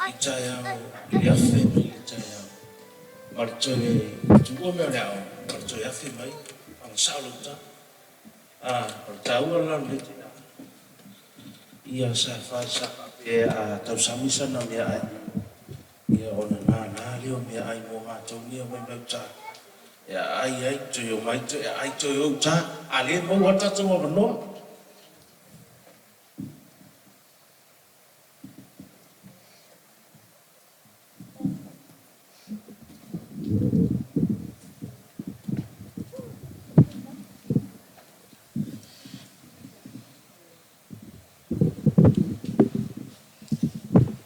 i taeao i le afe mai le taeao ma le toe tuua mea o le aoga ma le toe afe mai agasao lau tala. A, o le taua lena o lenei tina. Ia sa fai sa faapea a tausami sana meaai, ia ona nānā lea o meaai mo matou nei omai mai uta e aai ai, toe omai toe aai toe o uta, a lea e maua lava le tatou avanoa.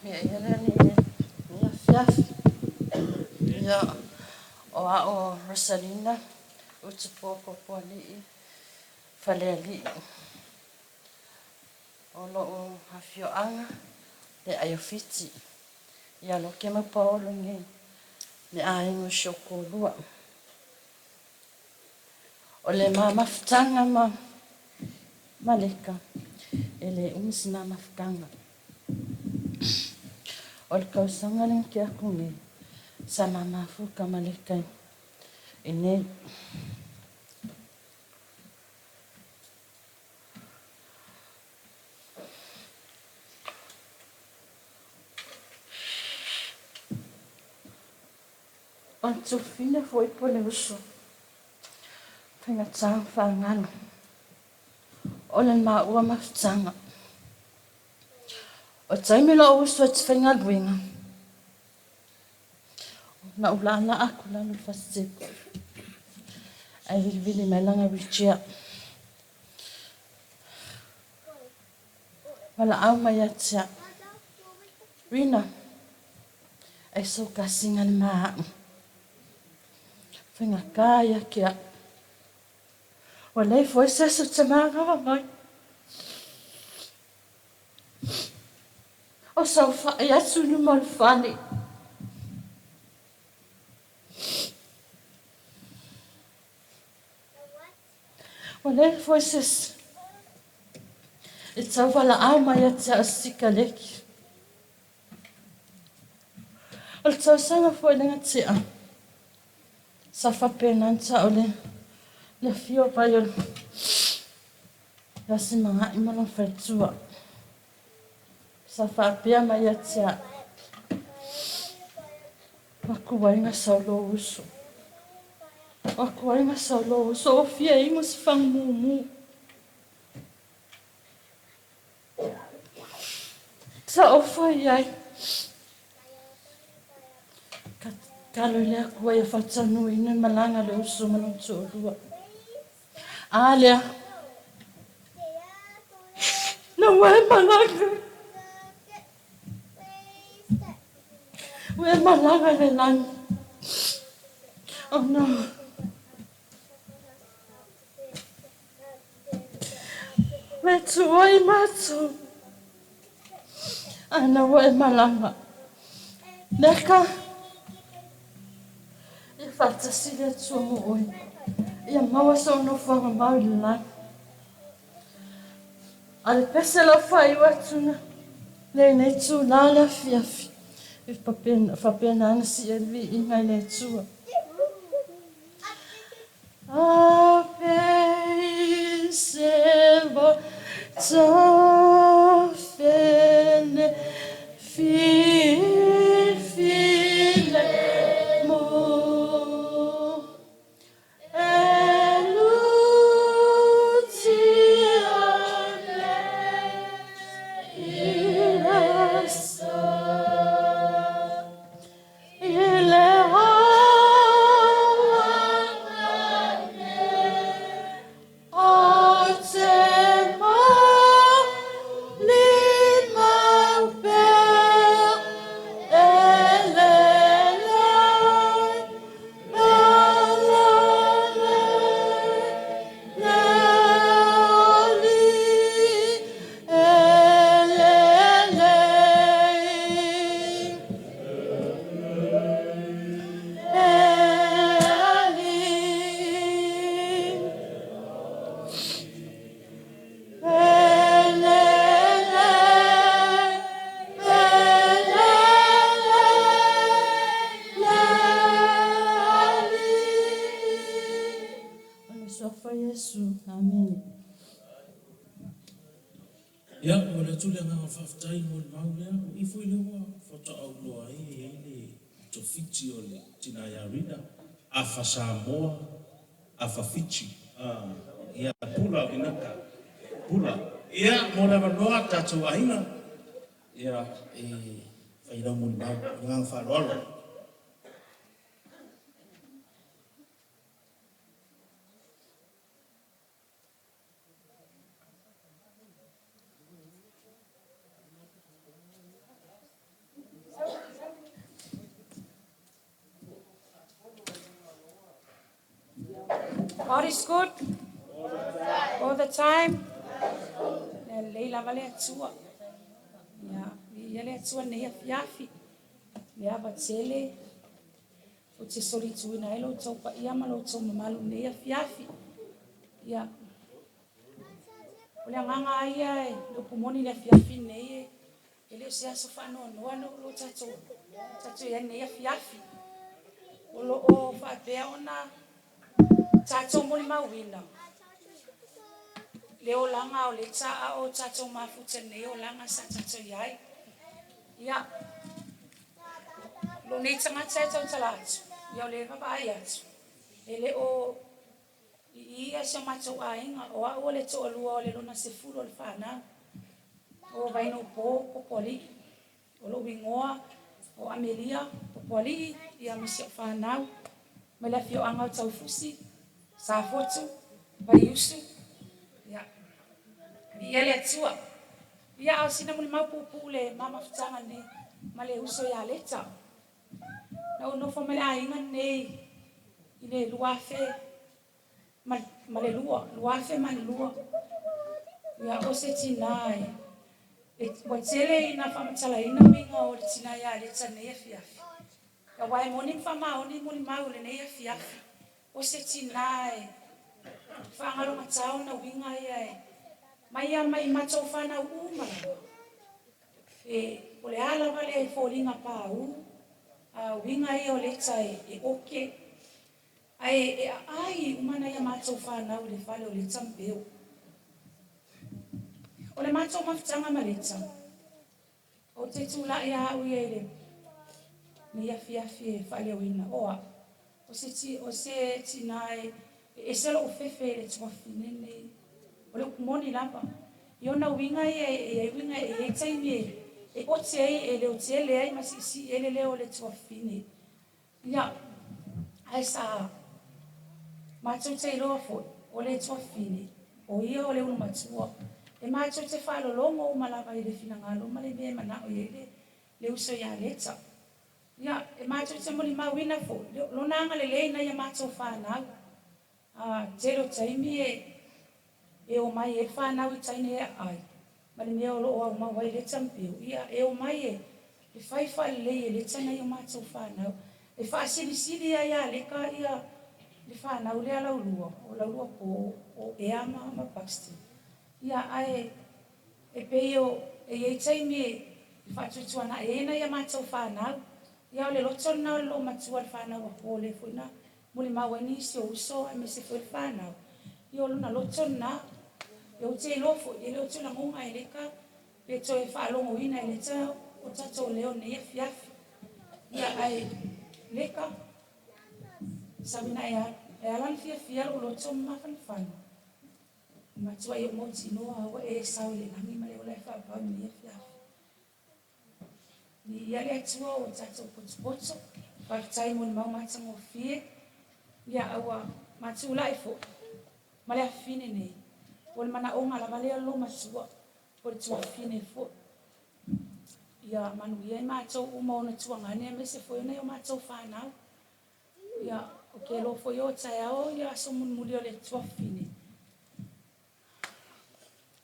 Mea ia lea nei afiafi. Ia, o a'o Rosalina Utupuo Puapualii Falealii. O lo'u afioaga le Aiofiti ia Loke ma Paolo nei le aiga o si ou toalua. O le ma mafutaga ma Maleka, e le umi se ma mafutaga. O le tausaga lea na tea atu nei, sa ma mafuta Maleka i nei. O le tufina foi po o le uso, faigata ona faagalo. O le maua mafutaga. O le taimi lou uso e te faigaluega, na ou laalaa atu i lalo i le fasitepu, ae vilivili mai lana wheelchair. Valaau mai ia te au, Rina, ai sou kasiga le ma a'u. Faigata ia te a'u. Ua leai foi se isi ou te manava mai. O saofai atu i luma o le fale. Ua leai foi se isi e tau valaau mai ia te au se sikaleki. O le tausaga foi lea na tea, sa faapena ona tau le le afio mai o Leasimagai ma lona faletua. Sa faapea mai ia te au, O aku ai ga sau lou uso. O aku ai ga sau lou uso, ua fia inu se fagumumu. Sa ou fai ai. Ka tatalo i le Atua ia faataunuuina le malaga a le uso ma lona toalua. A lea. Na ua e malaga. Ua e malaga i le lagi. Oh no. Ua e tuua i matou. Ana ua e malaga. Leka. Ia faatasi le Atua mo oe. Ia maua sou nofoaga mau i le lagi. A le pese lau faaiu atu na lenei itulā le afiafi, e faapena ona sii ai le viiga i le Atua. A pese ua tafele fifile mo. O le Suafa o Iesu. Amene. Ia, momoli atu le agaga faafetai mo le mau lea. O i foi lea ua faatoa ou iloa ai e i ai le tofiti o le tina ia Rina, afa Samoa, afa Fiti. Ia, pula o Inaka, pula. Ia, mo le avanoa tatou aiga, ia, e fai lau molimau. Ma le agaga faaaloalo. God is good all the time. E lelei lava le Atua. Ia, viia le Atua i lenei afiafi. Le ava tele ou te solituina ai lo outou paia ma lo outou mamalu i lenei afiafi. Ia, o le agaga lava ia le upu moni i le afiafi lenei, e le o se aso faanoanoa o lo o tatou i ai i lenei afiafi. O lo o faapea ona tatou molimauina le olaga o Leta a o tatou mafuta i lenei olaga sa tatou i ai. Ia, lou nei tagata e tautala atu, ia o lea e vaavaai atu, e le o i i ia si o matou aiga, o au o le toalua o le lona 10 o le fanau, o Vainoupo Popoalii, o lou igoa o Amelia Popoalii, ia ma si au fanau, mai le afioaga o Taufusi, Safotu, Vaiusu, ia, viia le Atua. Ia, a o sina molimau puupuu le ma mafutaga nei ma le uso ia Leta. Na ou nofo ma le aiga lenei i le 2002, 2002. Ia, o se tinā e E ua tele ina faamatalaina uiga o le tina ia Leta i lenei afiafi. Aua e moni ma faamaoni molimau i lenei afiafi, o se tina e faagalogata ona uiga ia e mai lava mai matou fanau uma lava. E o le a lava le foliga paū, a uiga ia o Leta e oke, ae e aai uma nai a matou fanau i le fale o Leta ma Beo. O le matou mafutaga ma Leta, ou te tulai lava au ia i lenei afiafi e faaleoina, o au, o se, o se tina e ese lou fefe i le tuafafine lenei. O le upu moni lava. I ona uiga ia e i ai uiga e i ai taimi e ote ai, e leotele ai ma siisii ai le leo o le tuafafine. Ia, ae sa matou te iloa foi, o le tuafafine, o ia o le ulumatua. E matou te faalologo uma lava i le finagalo ma le mea e manao i ai le, le uso ia Leta. Ia, e matou te molimauina foi lona agalelei i nai a matou fanau. A tele o taimi e e omai ai le fanau i tai nei aai ma le mea o lo o aumau ai leta ma peu, ia e omai e e fai faalelei e leta nai o matou fanau. E faasilisili ai lava leka ia le fanau lea laulua, o laulua po o Ea ma ma Buxton. Ia ae e pei o e i ai taimi e faatuatuanai ai nai a matou fanau. Ia o le loto lena o le loomatua i le fanau a Po lea foi na molimau ai nisi o uso aemaise foi le fanau, ia o lona loto lena. Ia ou te iloa foi, e le o tulagoga e leka pe toe faalogoina e leta o tatou leo i lenei afiafi. Ia ae leka, sau ina e alu, e ala ona fiafia lou loto ma mafanafana, e matuai ou mautinoa lava ua e sao i le lagi ma le ola e faavavau i lenei afiafi. Viia le Atua ua tatou potopoto. Faafetai mo le mau matagofie. Ia a ua matulai foi ma le afafine nei, o le manaoga lava lea o le loomatua, o le tuafafine foi. Ia manuia i matou uma ona tuagane aemaise foi o nai o matou fanau. Ia, ou te iloa foi o taeao ia aso mulimuli o le tuafafine.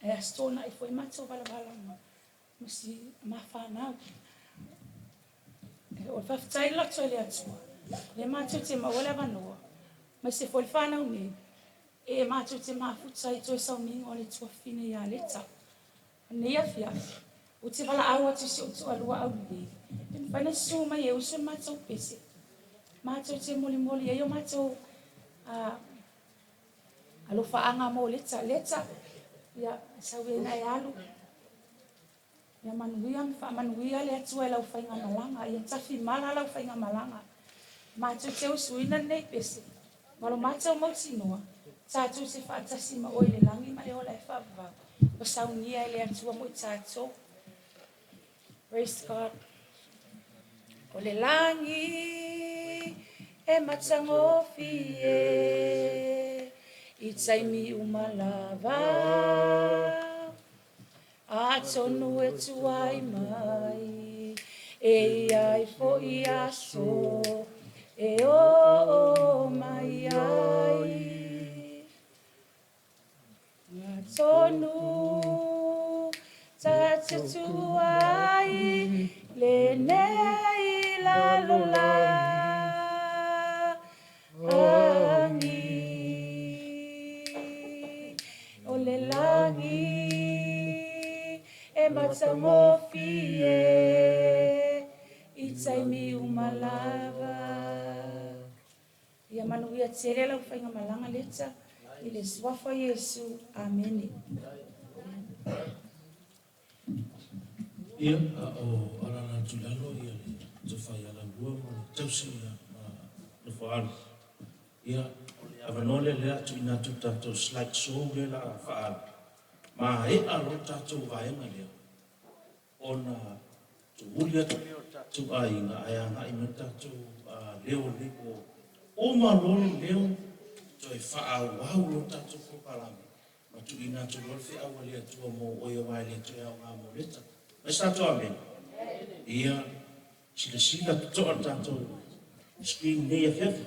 Ae aso toonai foi matou valavala ma ma si ma fanau. O le faafetai le loto i le Atua, lea matou te maua le avanoa, aemaise foi le fanau nei, e matou te mafuta i toe sauniga o le tuafafine ia Leta. O lenei afiafi, ou te valaau atu i si ou toalua aulelei, pe mafai ona susu mai e usu le matou pese. Matou te molimoli ai o matou alofaaga mo Leta. Leta, ia, sau ia ina e alu. Ia manuia ma faamanuia le Atua i lau faigamalaga. Ia tafimala lau faigamalaga. Matou te usuina lenei pese, ma lo matou mautinoa, tatou te faatasi ma oe i le lagi ma le ola e faavavau, ua saunia e le Atua mo i tatou. Praise God. O le lagi e matagofie i taimi uma lava. Atonu e tuai mai e i ai foi aso e oo mai ai. Atonu ta te tuai lenei lalolagi. O le lagi e matagofie i taimi uma lava. Ia manuia tele lau faigamalaga Leta i le Suafa o Iesu. Amene. Ia, a o alaala atu i lalo ia le tofa ia Laulua ma le tausi ia ma Nofoaalo. Ia, o le avanoa lea lea a tuuina atu le tatou slide show lea la a faaalu. Maea loa le tatou vaega lea, ona tuuli atu lea o le tatou aiga ae agai mai le tatou leo o lenei po. Uma loa le leo, toe faaauau loa le tatou polokalame ma tuuina atu loa le feau a le Atua mo oe aua e le toe aoga mo leta. Mai se tatou amene? Ia silasila totoa le tatou screen i lenei afiafi.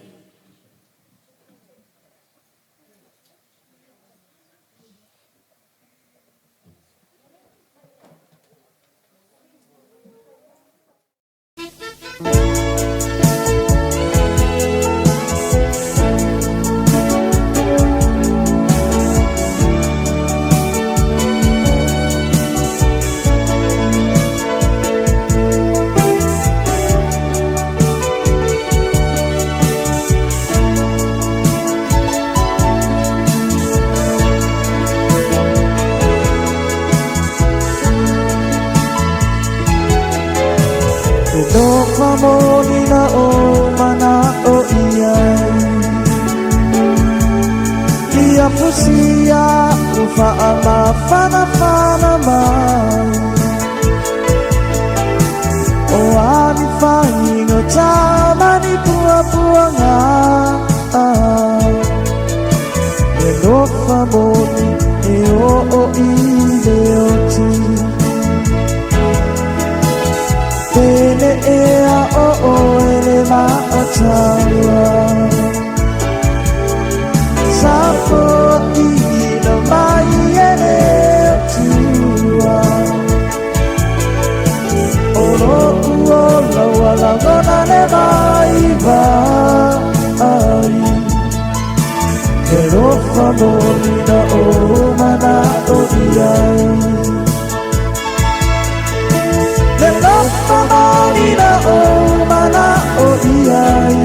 Le lofa moni na o mana o iai. Ia fusia u whaamawhanawhana mai. O ani whainga tāmani puapuanga. Le lofa moni e o o i le oti. Pele ea o o ele ma o taua. Sapo i na mai ele tua. O lo o laua langona le mai vai. Te lofa moni na o mana o iai. Le lofa moni na o mana o iai.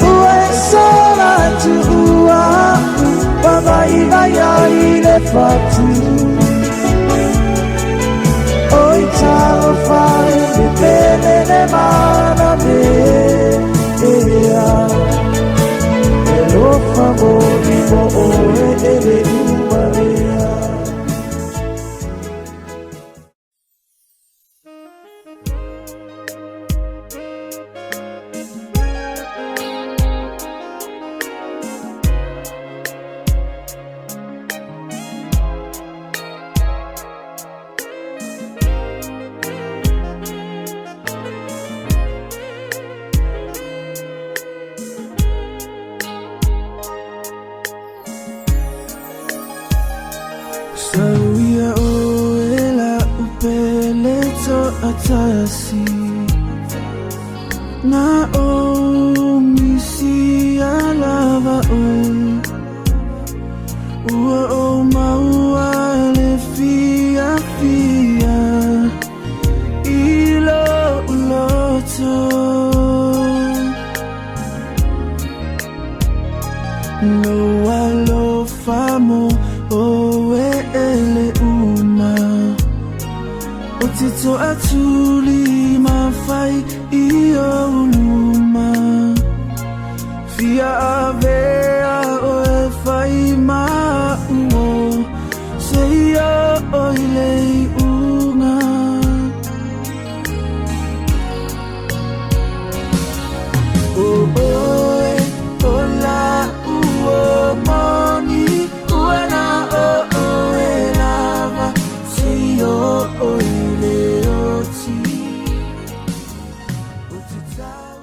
Ua e sola tua, ua vai vai ai le fatu. Oi talo fai le pele le mana me ea. Le lofa moni mo oe ele umalea. Sauia o e la upele to atasi. Na o misi alava oe. Ua o maua le fia fia. I lo uloto. No alofa mo oe ele uma. O te toa tuli mawhai i o uluma. Fia avea oe whai mauo. Se ia o i lei unga. O oe o la uo moni. Ua na o oe lava. Se o o i le oti. O te tau.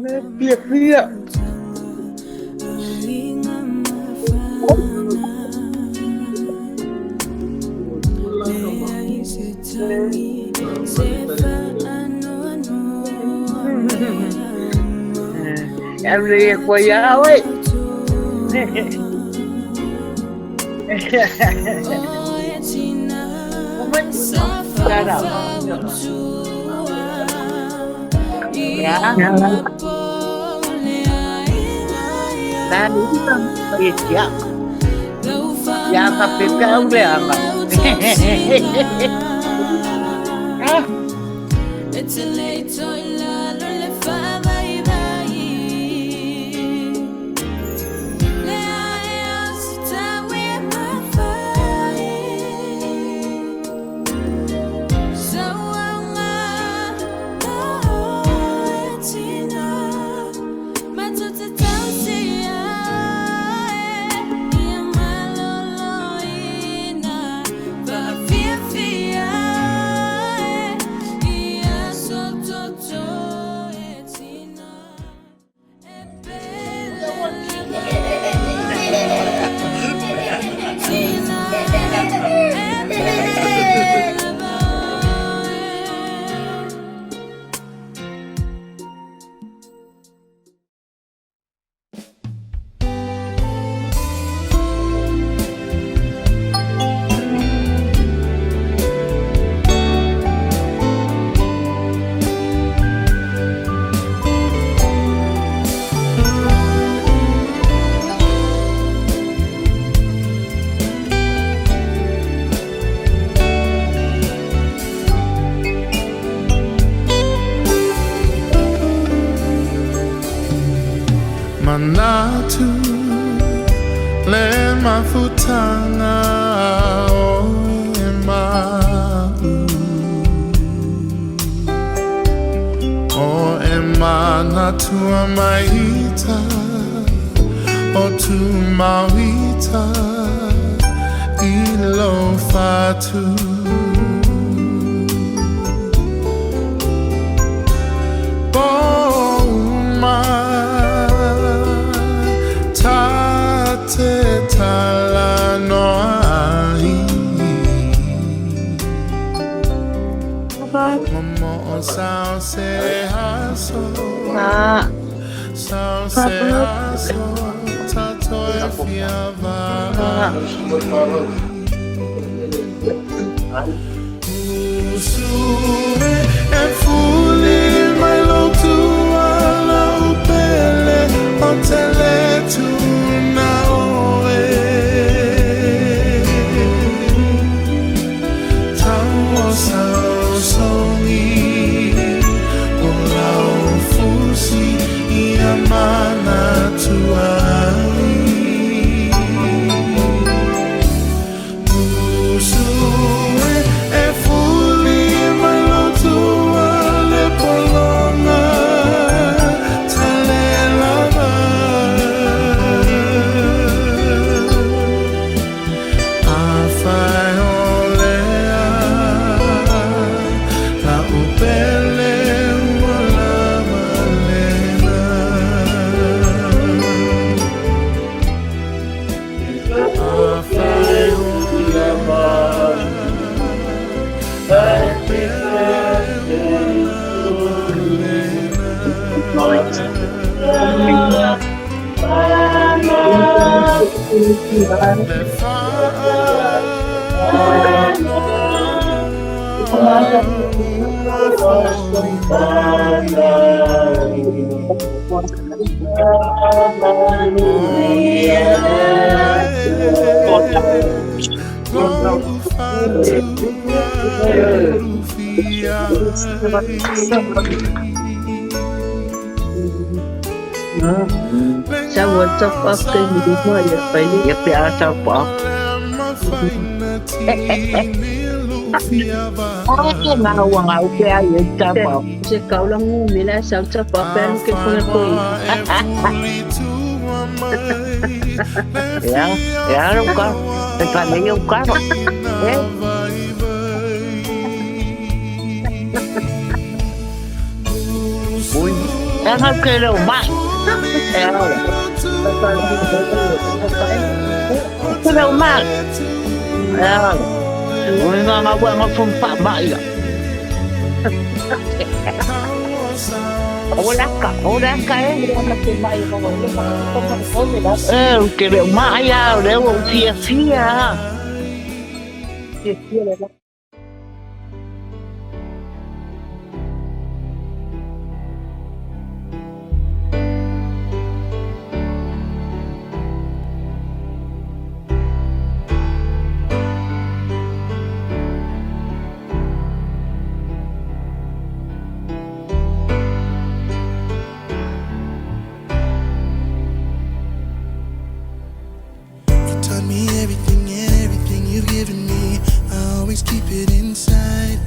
Le fia fia. Em đi quay áo ấy. Ya. Na ya. Ya ka ule anga. Ah. futanga o e mau O e manatua maita O tu mauita I lo fatu Pouma Ta te talanoa ai Momo'o sao se aso Sao se aso Tatou e fia vaai Usu e fuli mai lou tuala o pele O te le tuna oe Tau o saosogi O lau fusi ia manatua ai Usu e fuli mai lou tua le pologa Talelava Afai o lea La'u pele ua lava lena Afai o lea La'u pele ua lava lena Le faanoanoa ua foli mai O ia Lou fatua lufia ai Sa WhatsApp up kay mo ya pwede ya pe asa pa. Ah, nga nga pe ai tapa. Se kaula ngu mila sa WhatsApp up pe ke fona koi. Ya, ya lo ka. Te ka le yo ka. Eh. Ui, ya nga ke lo ma. Ya. Ke lo ma. Ya. Ui nga nga wa nga fum pa ma ya. Hola ka, hola ka eh. Eh, ke le ma ya, le o fia fia. You taught me everything and everything you've given me. I always keep it inside.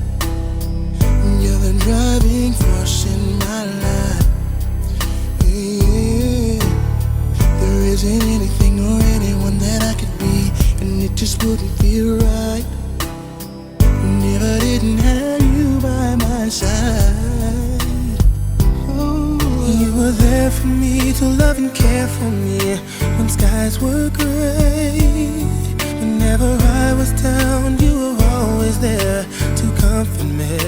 You're the driving force in my life. Yeah. There isn't anything or anyone that I could be, and it just wouldn't feel right. And if I didn't have you by my side, oh, you were there for me to love and care for me when skies were gray. Whenever I was down, you were always there to comfort me.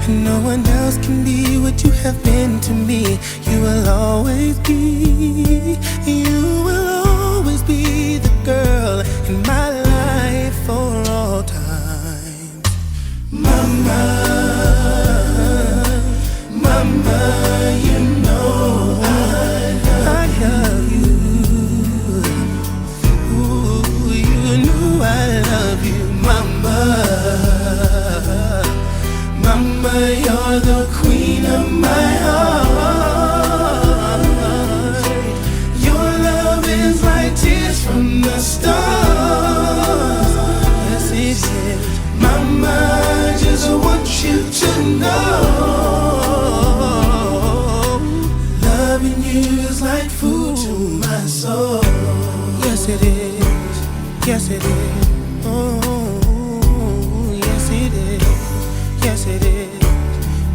And no one else can be what you have been to me. You will always be, you will always be the girl in my life for all time. Mama, mama, you know I love you. Ooh, you know I love you, mama. Mama, you're the queen of my heart. Your love is like tears from Yes, it is. Oh, yes, it is. Yes, it is.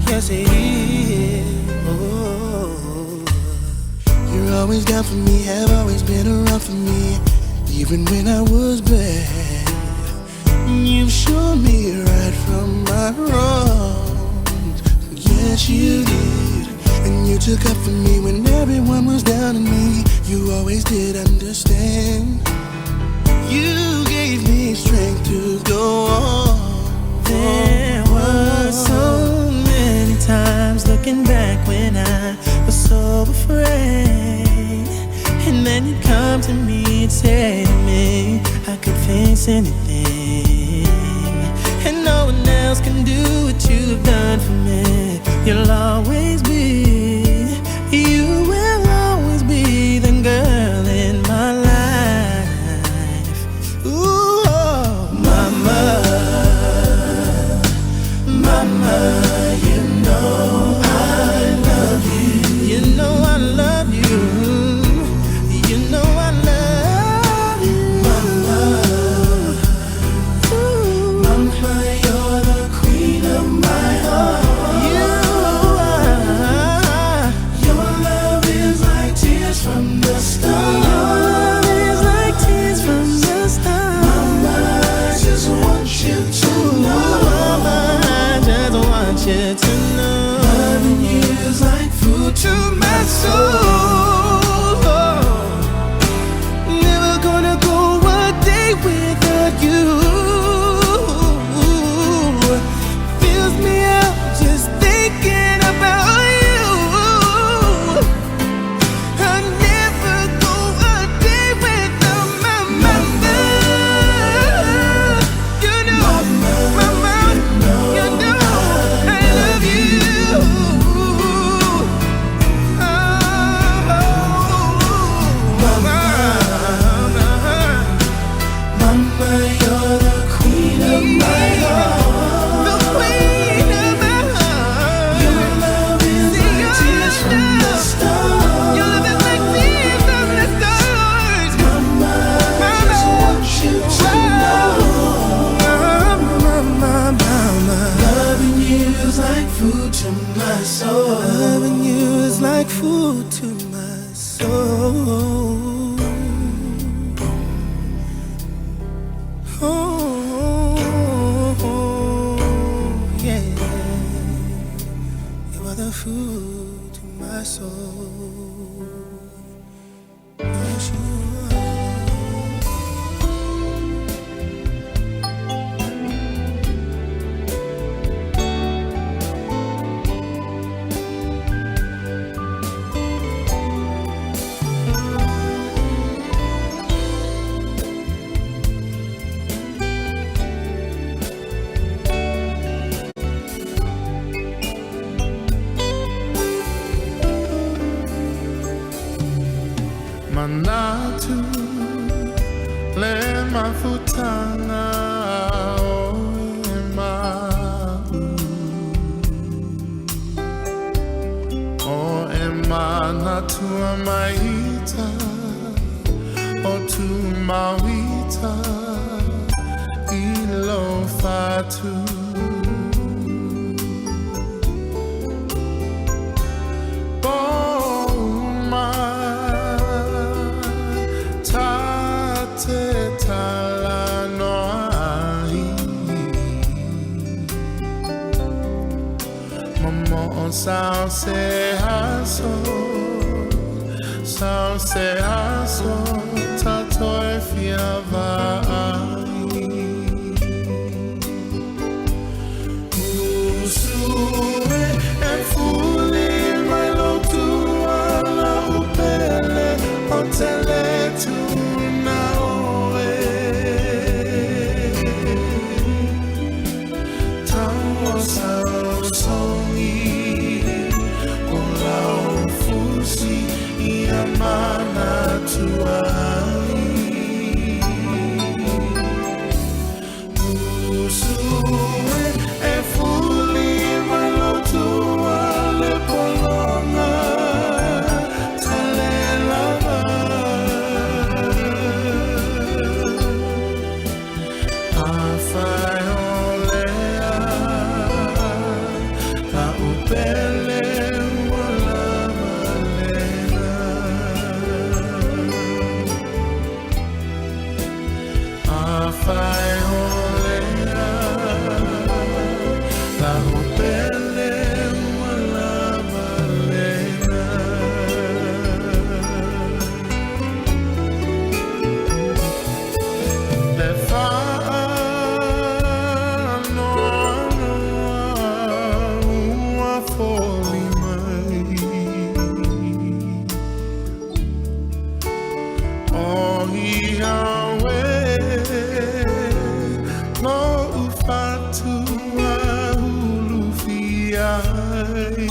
Yes, it is. Oh. You're always down for me, have always been around for me, even when I was bad. You've shown me right from my wrongs. Yes, you did. And you took up for me when everyone was down on me. You always did understand. You gave me strength to go on. There were so many times looking back when I was so afraid. And then you'd come to me and say to me, I could face anything. And no one else can do what you've done for me. You'll always be, you will always be the girl in my life. Ooh, oh, mama, mama, you know I love you. You know I love you. You know I love you. Mama, Ooh. Mama, you're the queen of my heart. You are. Your love is like tears from the stars. Your love is like tears from the stars. Mama, I just want you to know. Mama, I just want you to know. Loving you is like food to my soul. Never gonna go a day without you. Fills me up just thinking about you. I never go a day without my mother. You know, mama, you know I love you. Oh, mama. Mama, you're the queen of my heart. The queen of my heart. Your love is like tears from the stars. Your love is like tears from the stars. Mama, I just want you to know. Mama, mama, Loving you is like food to my soul. Loving you is like food to my soul. Oh, yeah. You are the food to my soul. Yes, you are. Manatu le mafutanga o e mau O e manatua maita O tu mauita i lo fatu Poma ta te talanoa ai Momo o sao se aso Sao se aso Ta toe fia vaai Usue e fuli mai lo tuala upele O tele tuna oe Tau sao songi O lau fusi ia mana tuai. Afai o lea La upele ua lava lena. Afai o lea La upele ua lava lena. Le faanoanoa ua foli mai O ia oe Lo'u fatu ulufia ai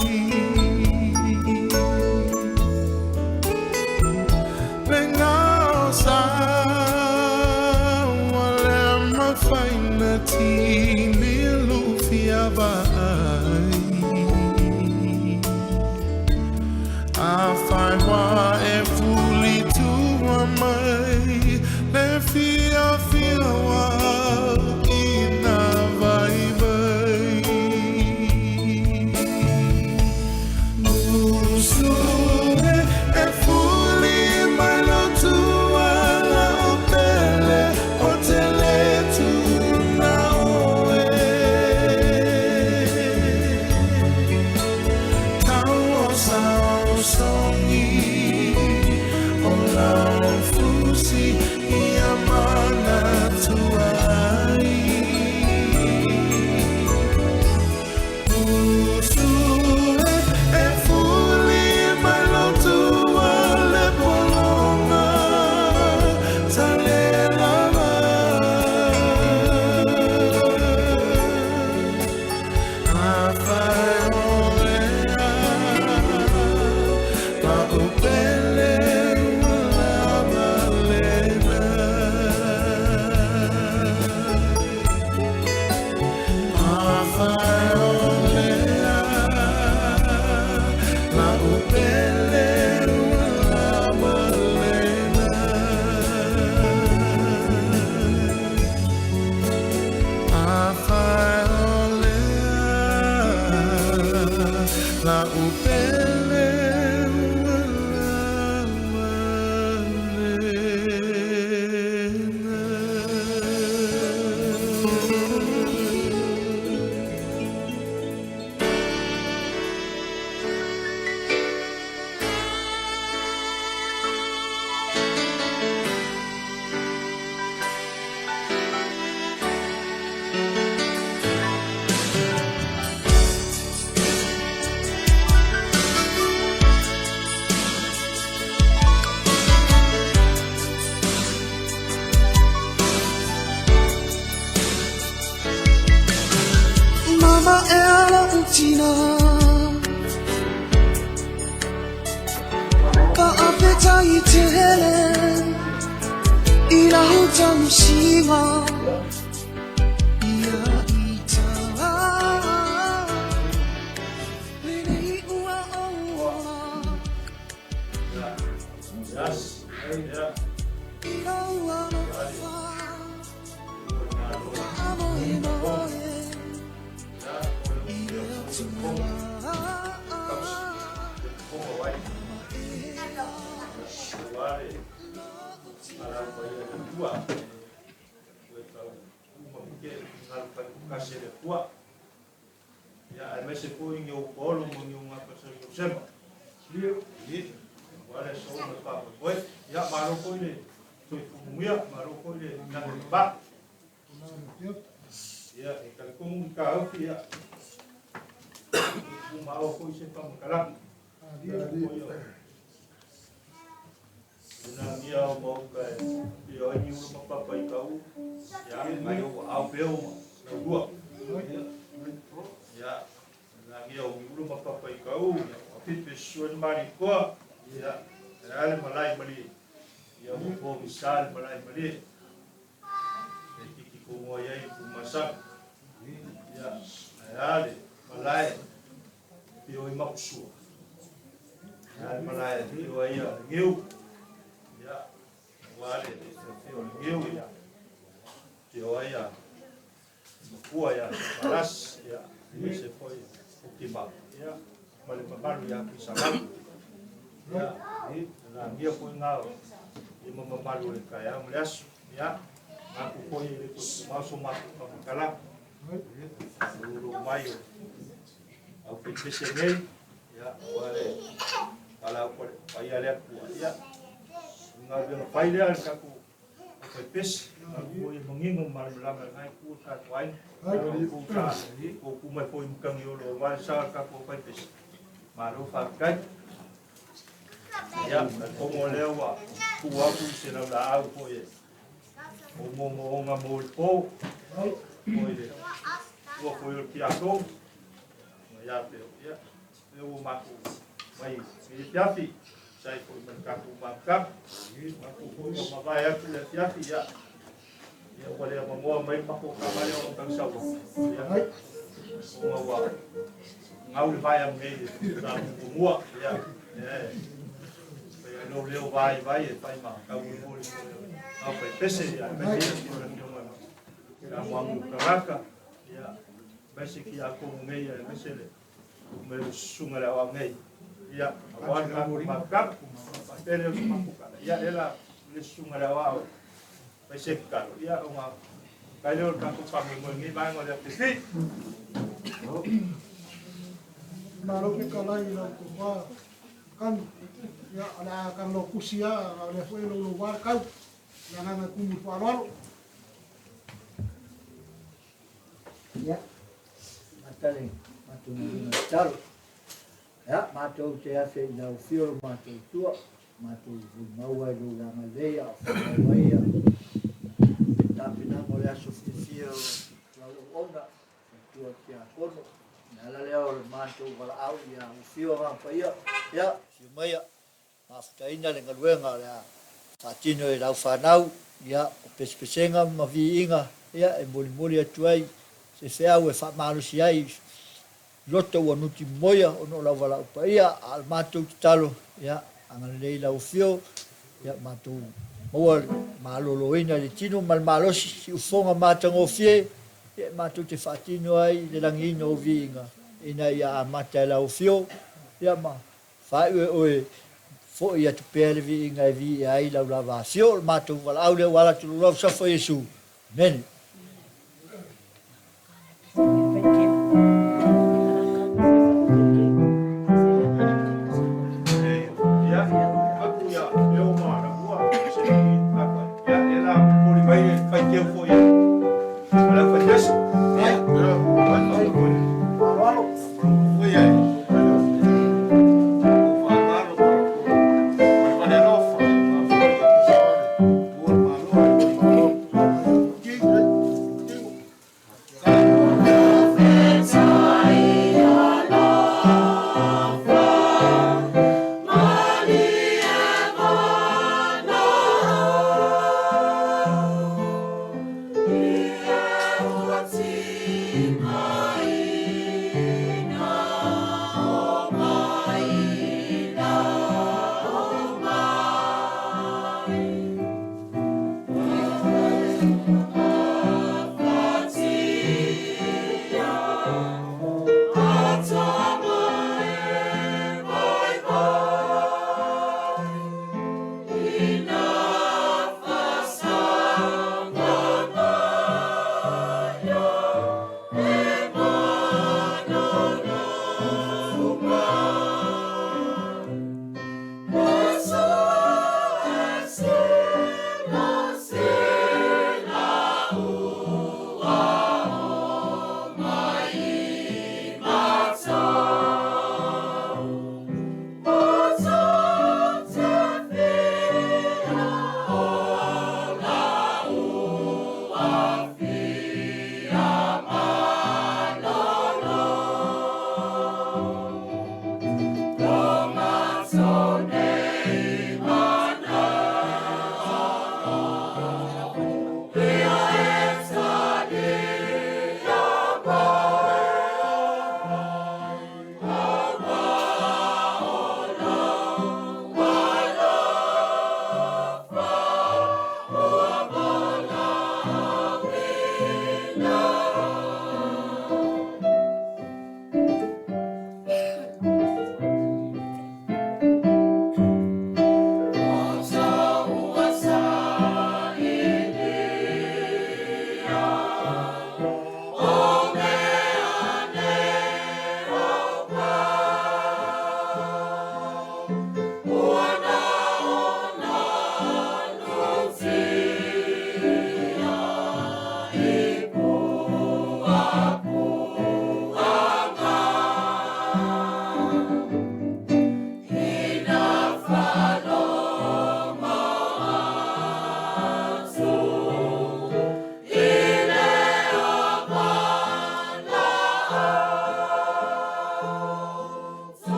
Le gao sa ua le mafaina tini lufia vaai. Afai ua e fulitua mai le fiafia ua ina vaivai. Usu e e fuli mai lou tua la'u pele o te lē tuuna oe. Tau o saosaogi o lau fusi ia manatua ai. Usu e e fuli mai lou tua le pologa ta le lava. Afai o lea la'u pele ua lava lena. Afai o lea la'u pele ua lava lena. Afai o lea la'u pele ua lava lena. Mama e ala utina Pa apeta i tele I lau tausiga Ia ita Lenei ua ou ola Yes. Yeah. I lau alofa Faamoemoe I le Atua. Ia aemaise foi i ou paolo ma ni ou gafa sa Iosema. Ia, ua le aso ma le faamoemoe. Ia, malo foi le soifua malo foi le lagolapa. Ia, e talitonu i kaufi, ia, tumau foi se faamatalaga. Ia, na mia o mauka e pio ai niula ma papa i kau. Ia, mai o au peo ma lau lua. Ia, na mia o niula ma papa i kau. Ia, o pipe sua ni mani koa. Ia, e ale malai mali. Ia, o po misa le malai mali. E tiki ko moa iai ku masaka. Ia, e ale malai pio i makusua. E ale malai pio ai a ngeu. Ia, ua ale pio le ngeu ia. Pio ai a Makua ia Savalas, ia, aemaise foi o Timau, ia, ma le mamalu ia Tuisamau. Ia, le lagia foi lena i ma mamalu o le taeao ma le aso. Ia, manatu foi e le toe tumau so matou faamatalaga. Lulu mai o au faipese nei, ia, aua le valaau paia a le Atua. Ia, o le galuega fai lea a le tatou aufaipese, foi e manino ma malamalama i lena itu o le tatou aiga. Sa outou mai foi i Matagiolo aua le sa o le tatou aufaipese. Malo faafetai. Ia, talitonu o lea ua tuu atu se laulaau foi e o moomooga mo le po, foi le ua foi o le tiakono, ia pe, ia, lea ua matou mai i le afiafi, sai foi ma le tatou mafutaga. Matou foi ua mavae atu le afiafi, ia, ia ua le avanoa mai le matou taavale ona o tausaga. Ia, ona ua gau le vae atu nei le sa muamua, ia, e fai ai lou leo vaivai e fai ma taumolimoli foi o le aufaipese, ia, aemaise le afioga ia Moamu Karaka, ia, aemaise tiakono nei, aemaise le me le susuga le aoao nei. Ia, aua le tatou mafutaga, faapea lea o se matou Ia, lea la le susuga le aoao fai se tatalo, ia, ona fai lea o le tatou faamoemoe i lenei vaega o le afiafi. Malo fetalai i lau tofa Kanu. Ia, o le a talanoa tusi lava, a o lea foi e louloua le tau. Le agaga e tumu i le faaaloalo. Ia, amata le matou galuega tatalo. Ia, matou te afe i lau afio lo matou Atua, matou molimau ai i lou agalelei a o fanau ai ia tapenaga o le aso fiafia o lau auauna, Atua Tiakono. O le ala lea o le matou valaau ia afio Agaga Paia, ia, afio maia, Mafutaina le galuega o le a faatino e lau fanau, ia, o pesepesega ma viiga, ia, e molimoli atu ai se feau e faamalosi ai loto ua nuti momoia ona o lau valaau paia, a o le matou tatalo, ia, agalelei i lau afio, ia, matou maua le maloloina i le tino ma le malosi, siufofoga matagofie, ia, e matou te faatino ai le lagiina o viiga ina ia amata e lau afio, ia, ma Faaiu e oe foi atu pea le viiga e viia ai lau lava afio o le matou valaau lea ua ala atu lou lausafa Iesu. Amene.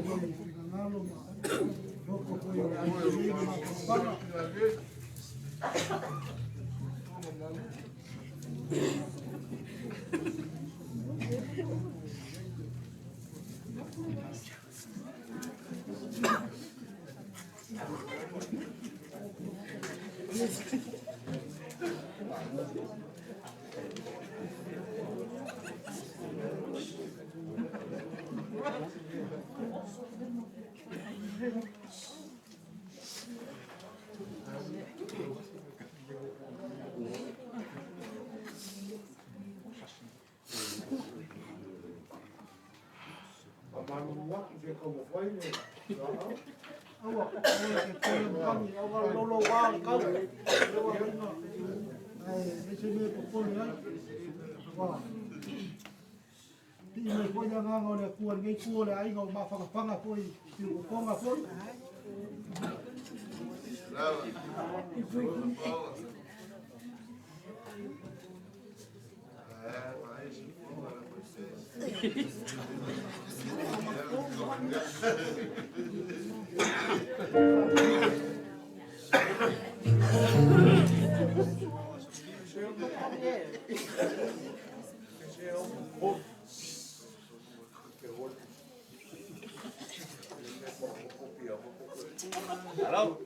foi i finagalo ma loko foi o le aiga nei ma mafanafana. Faamalulu atu pe taumafai le Aua, aua le laulauā o le kau. Ae leai se mea e popole ai. Ua pii mai foi le agaga o le Atua i lenei itu o le aiga o mafanafana foi i piuofoga foi. Hello.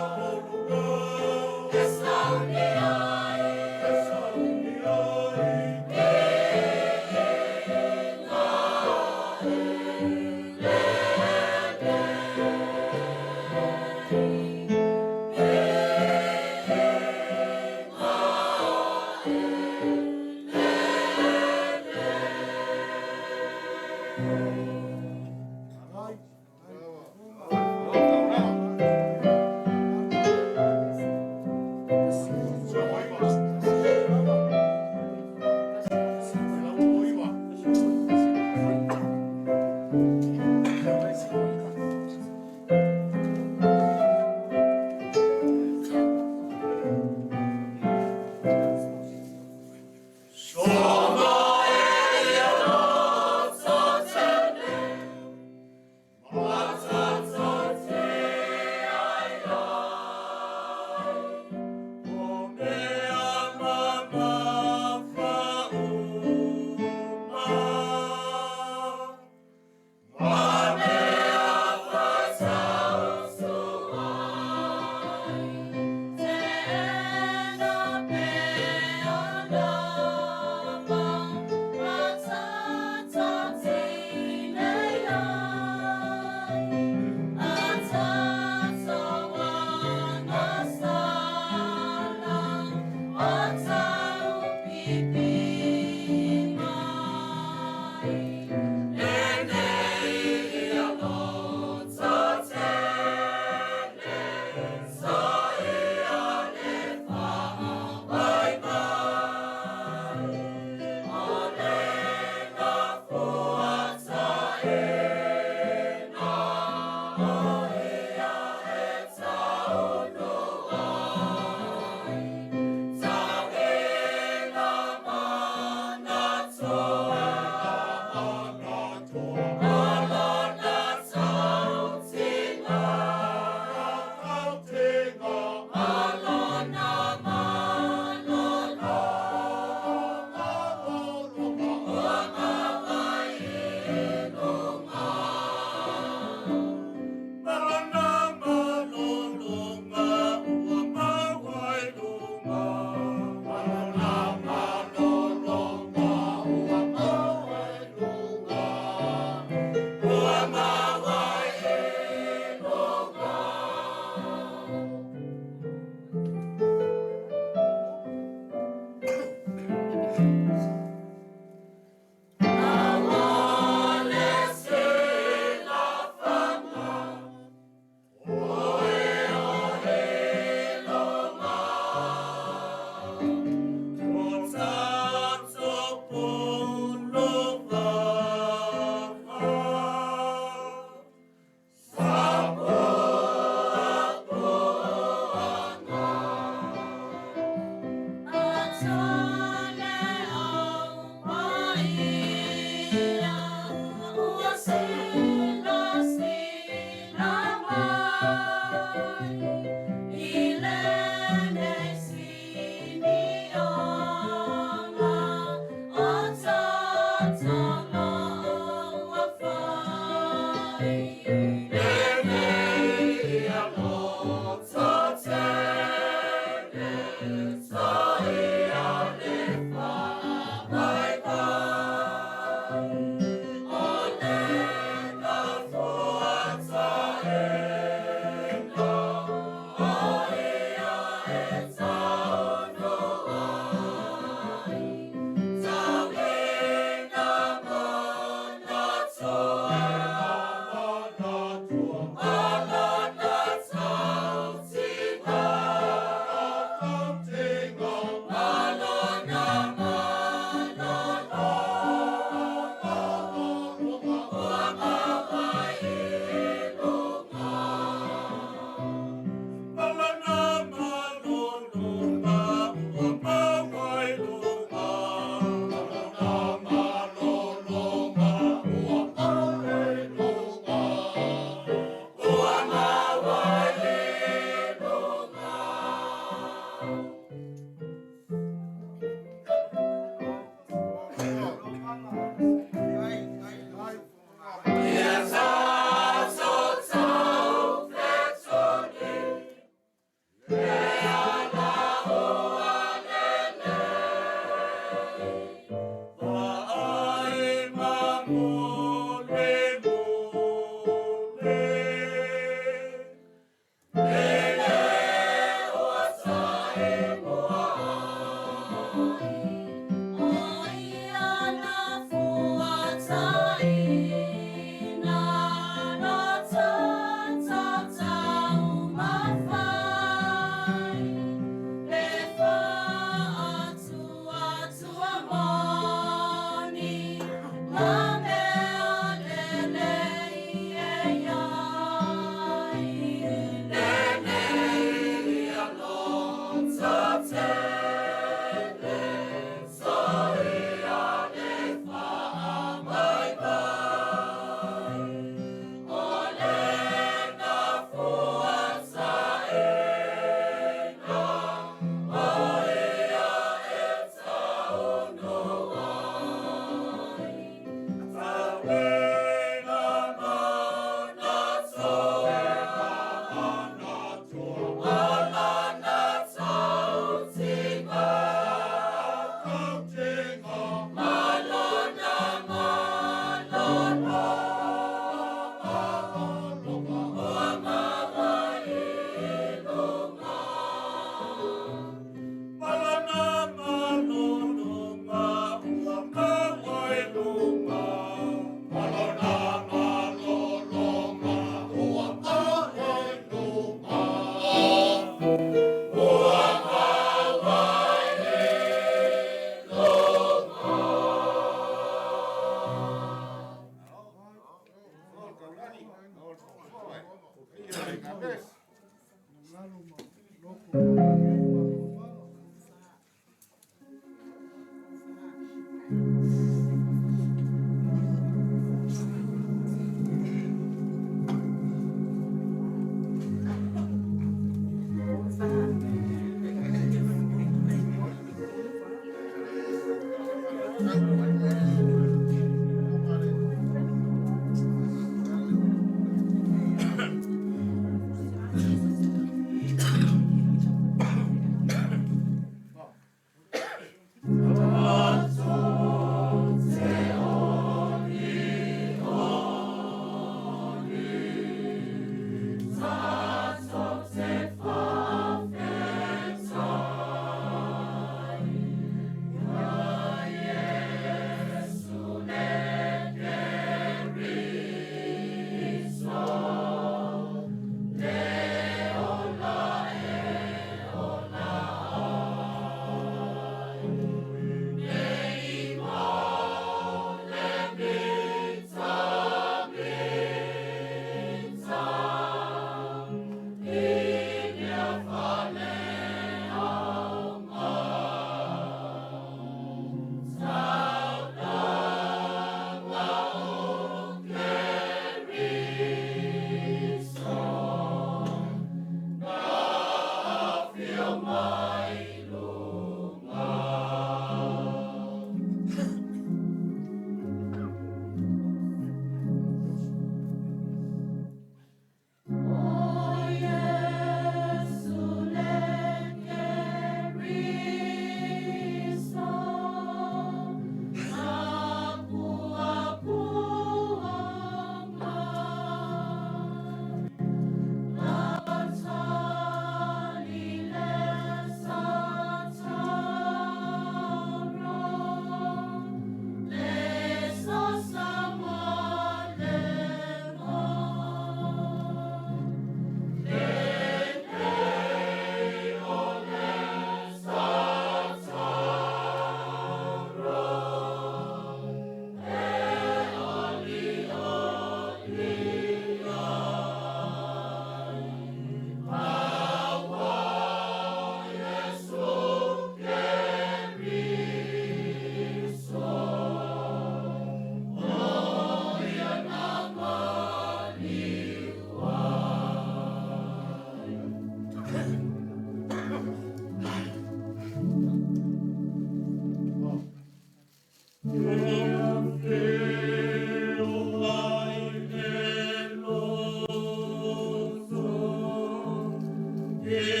E.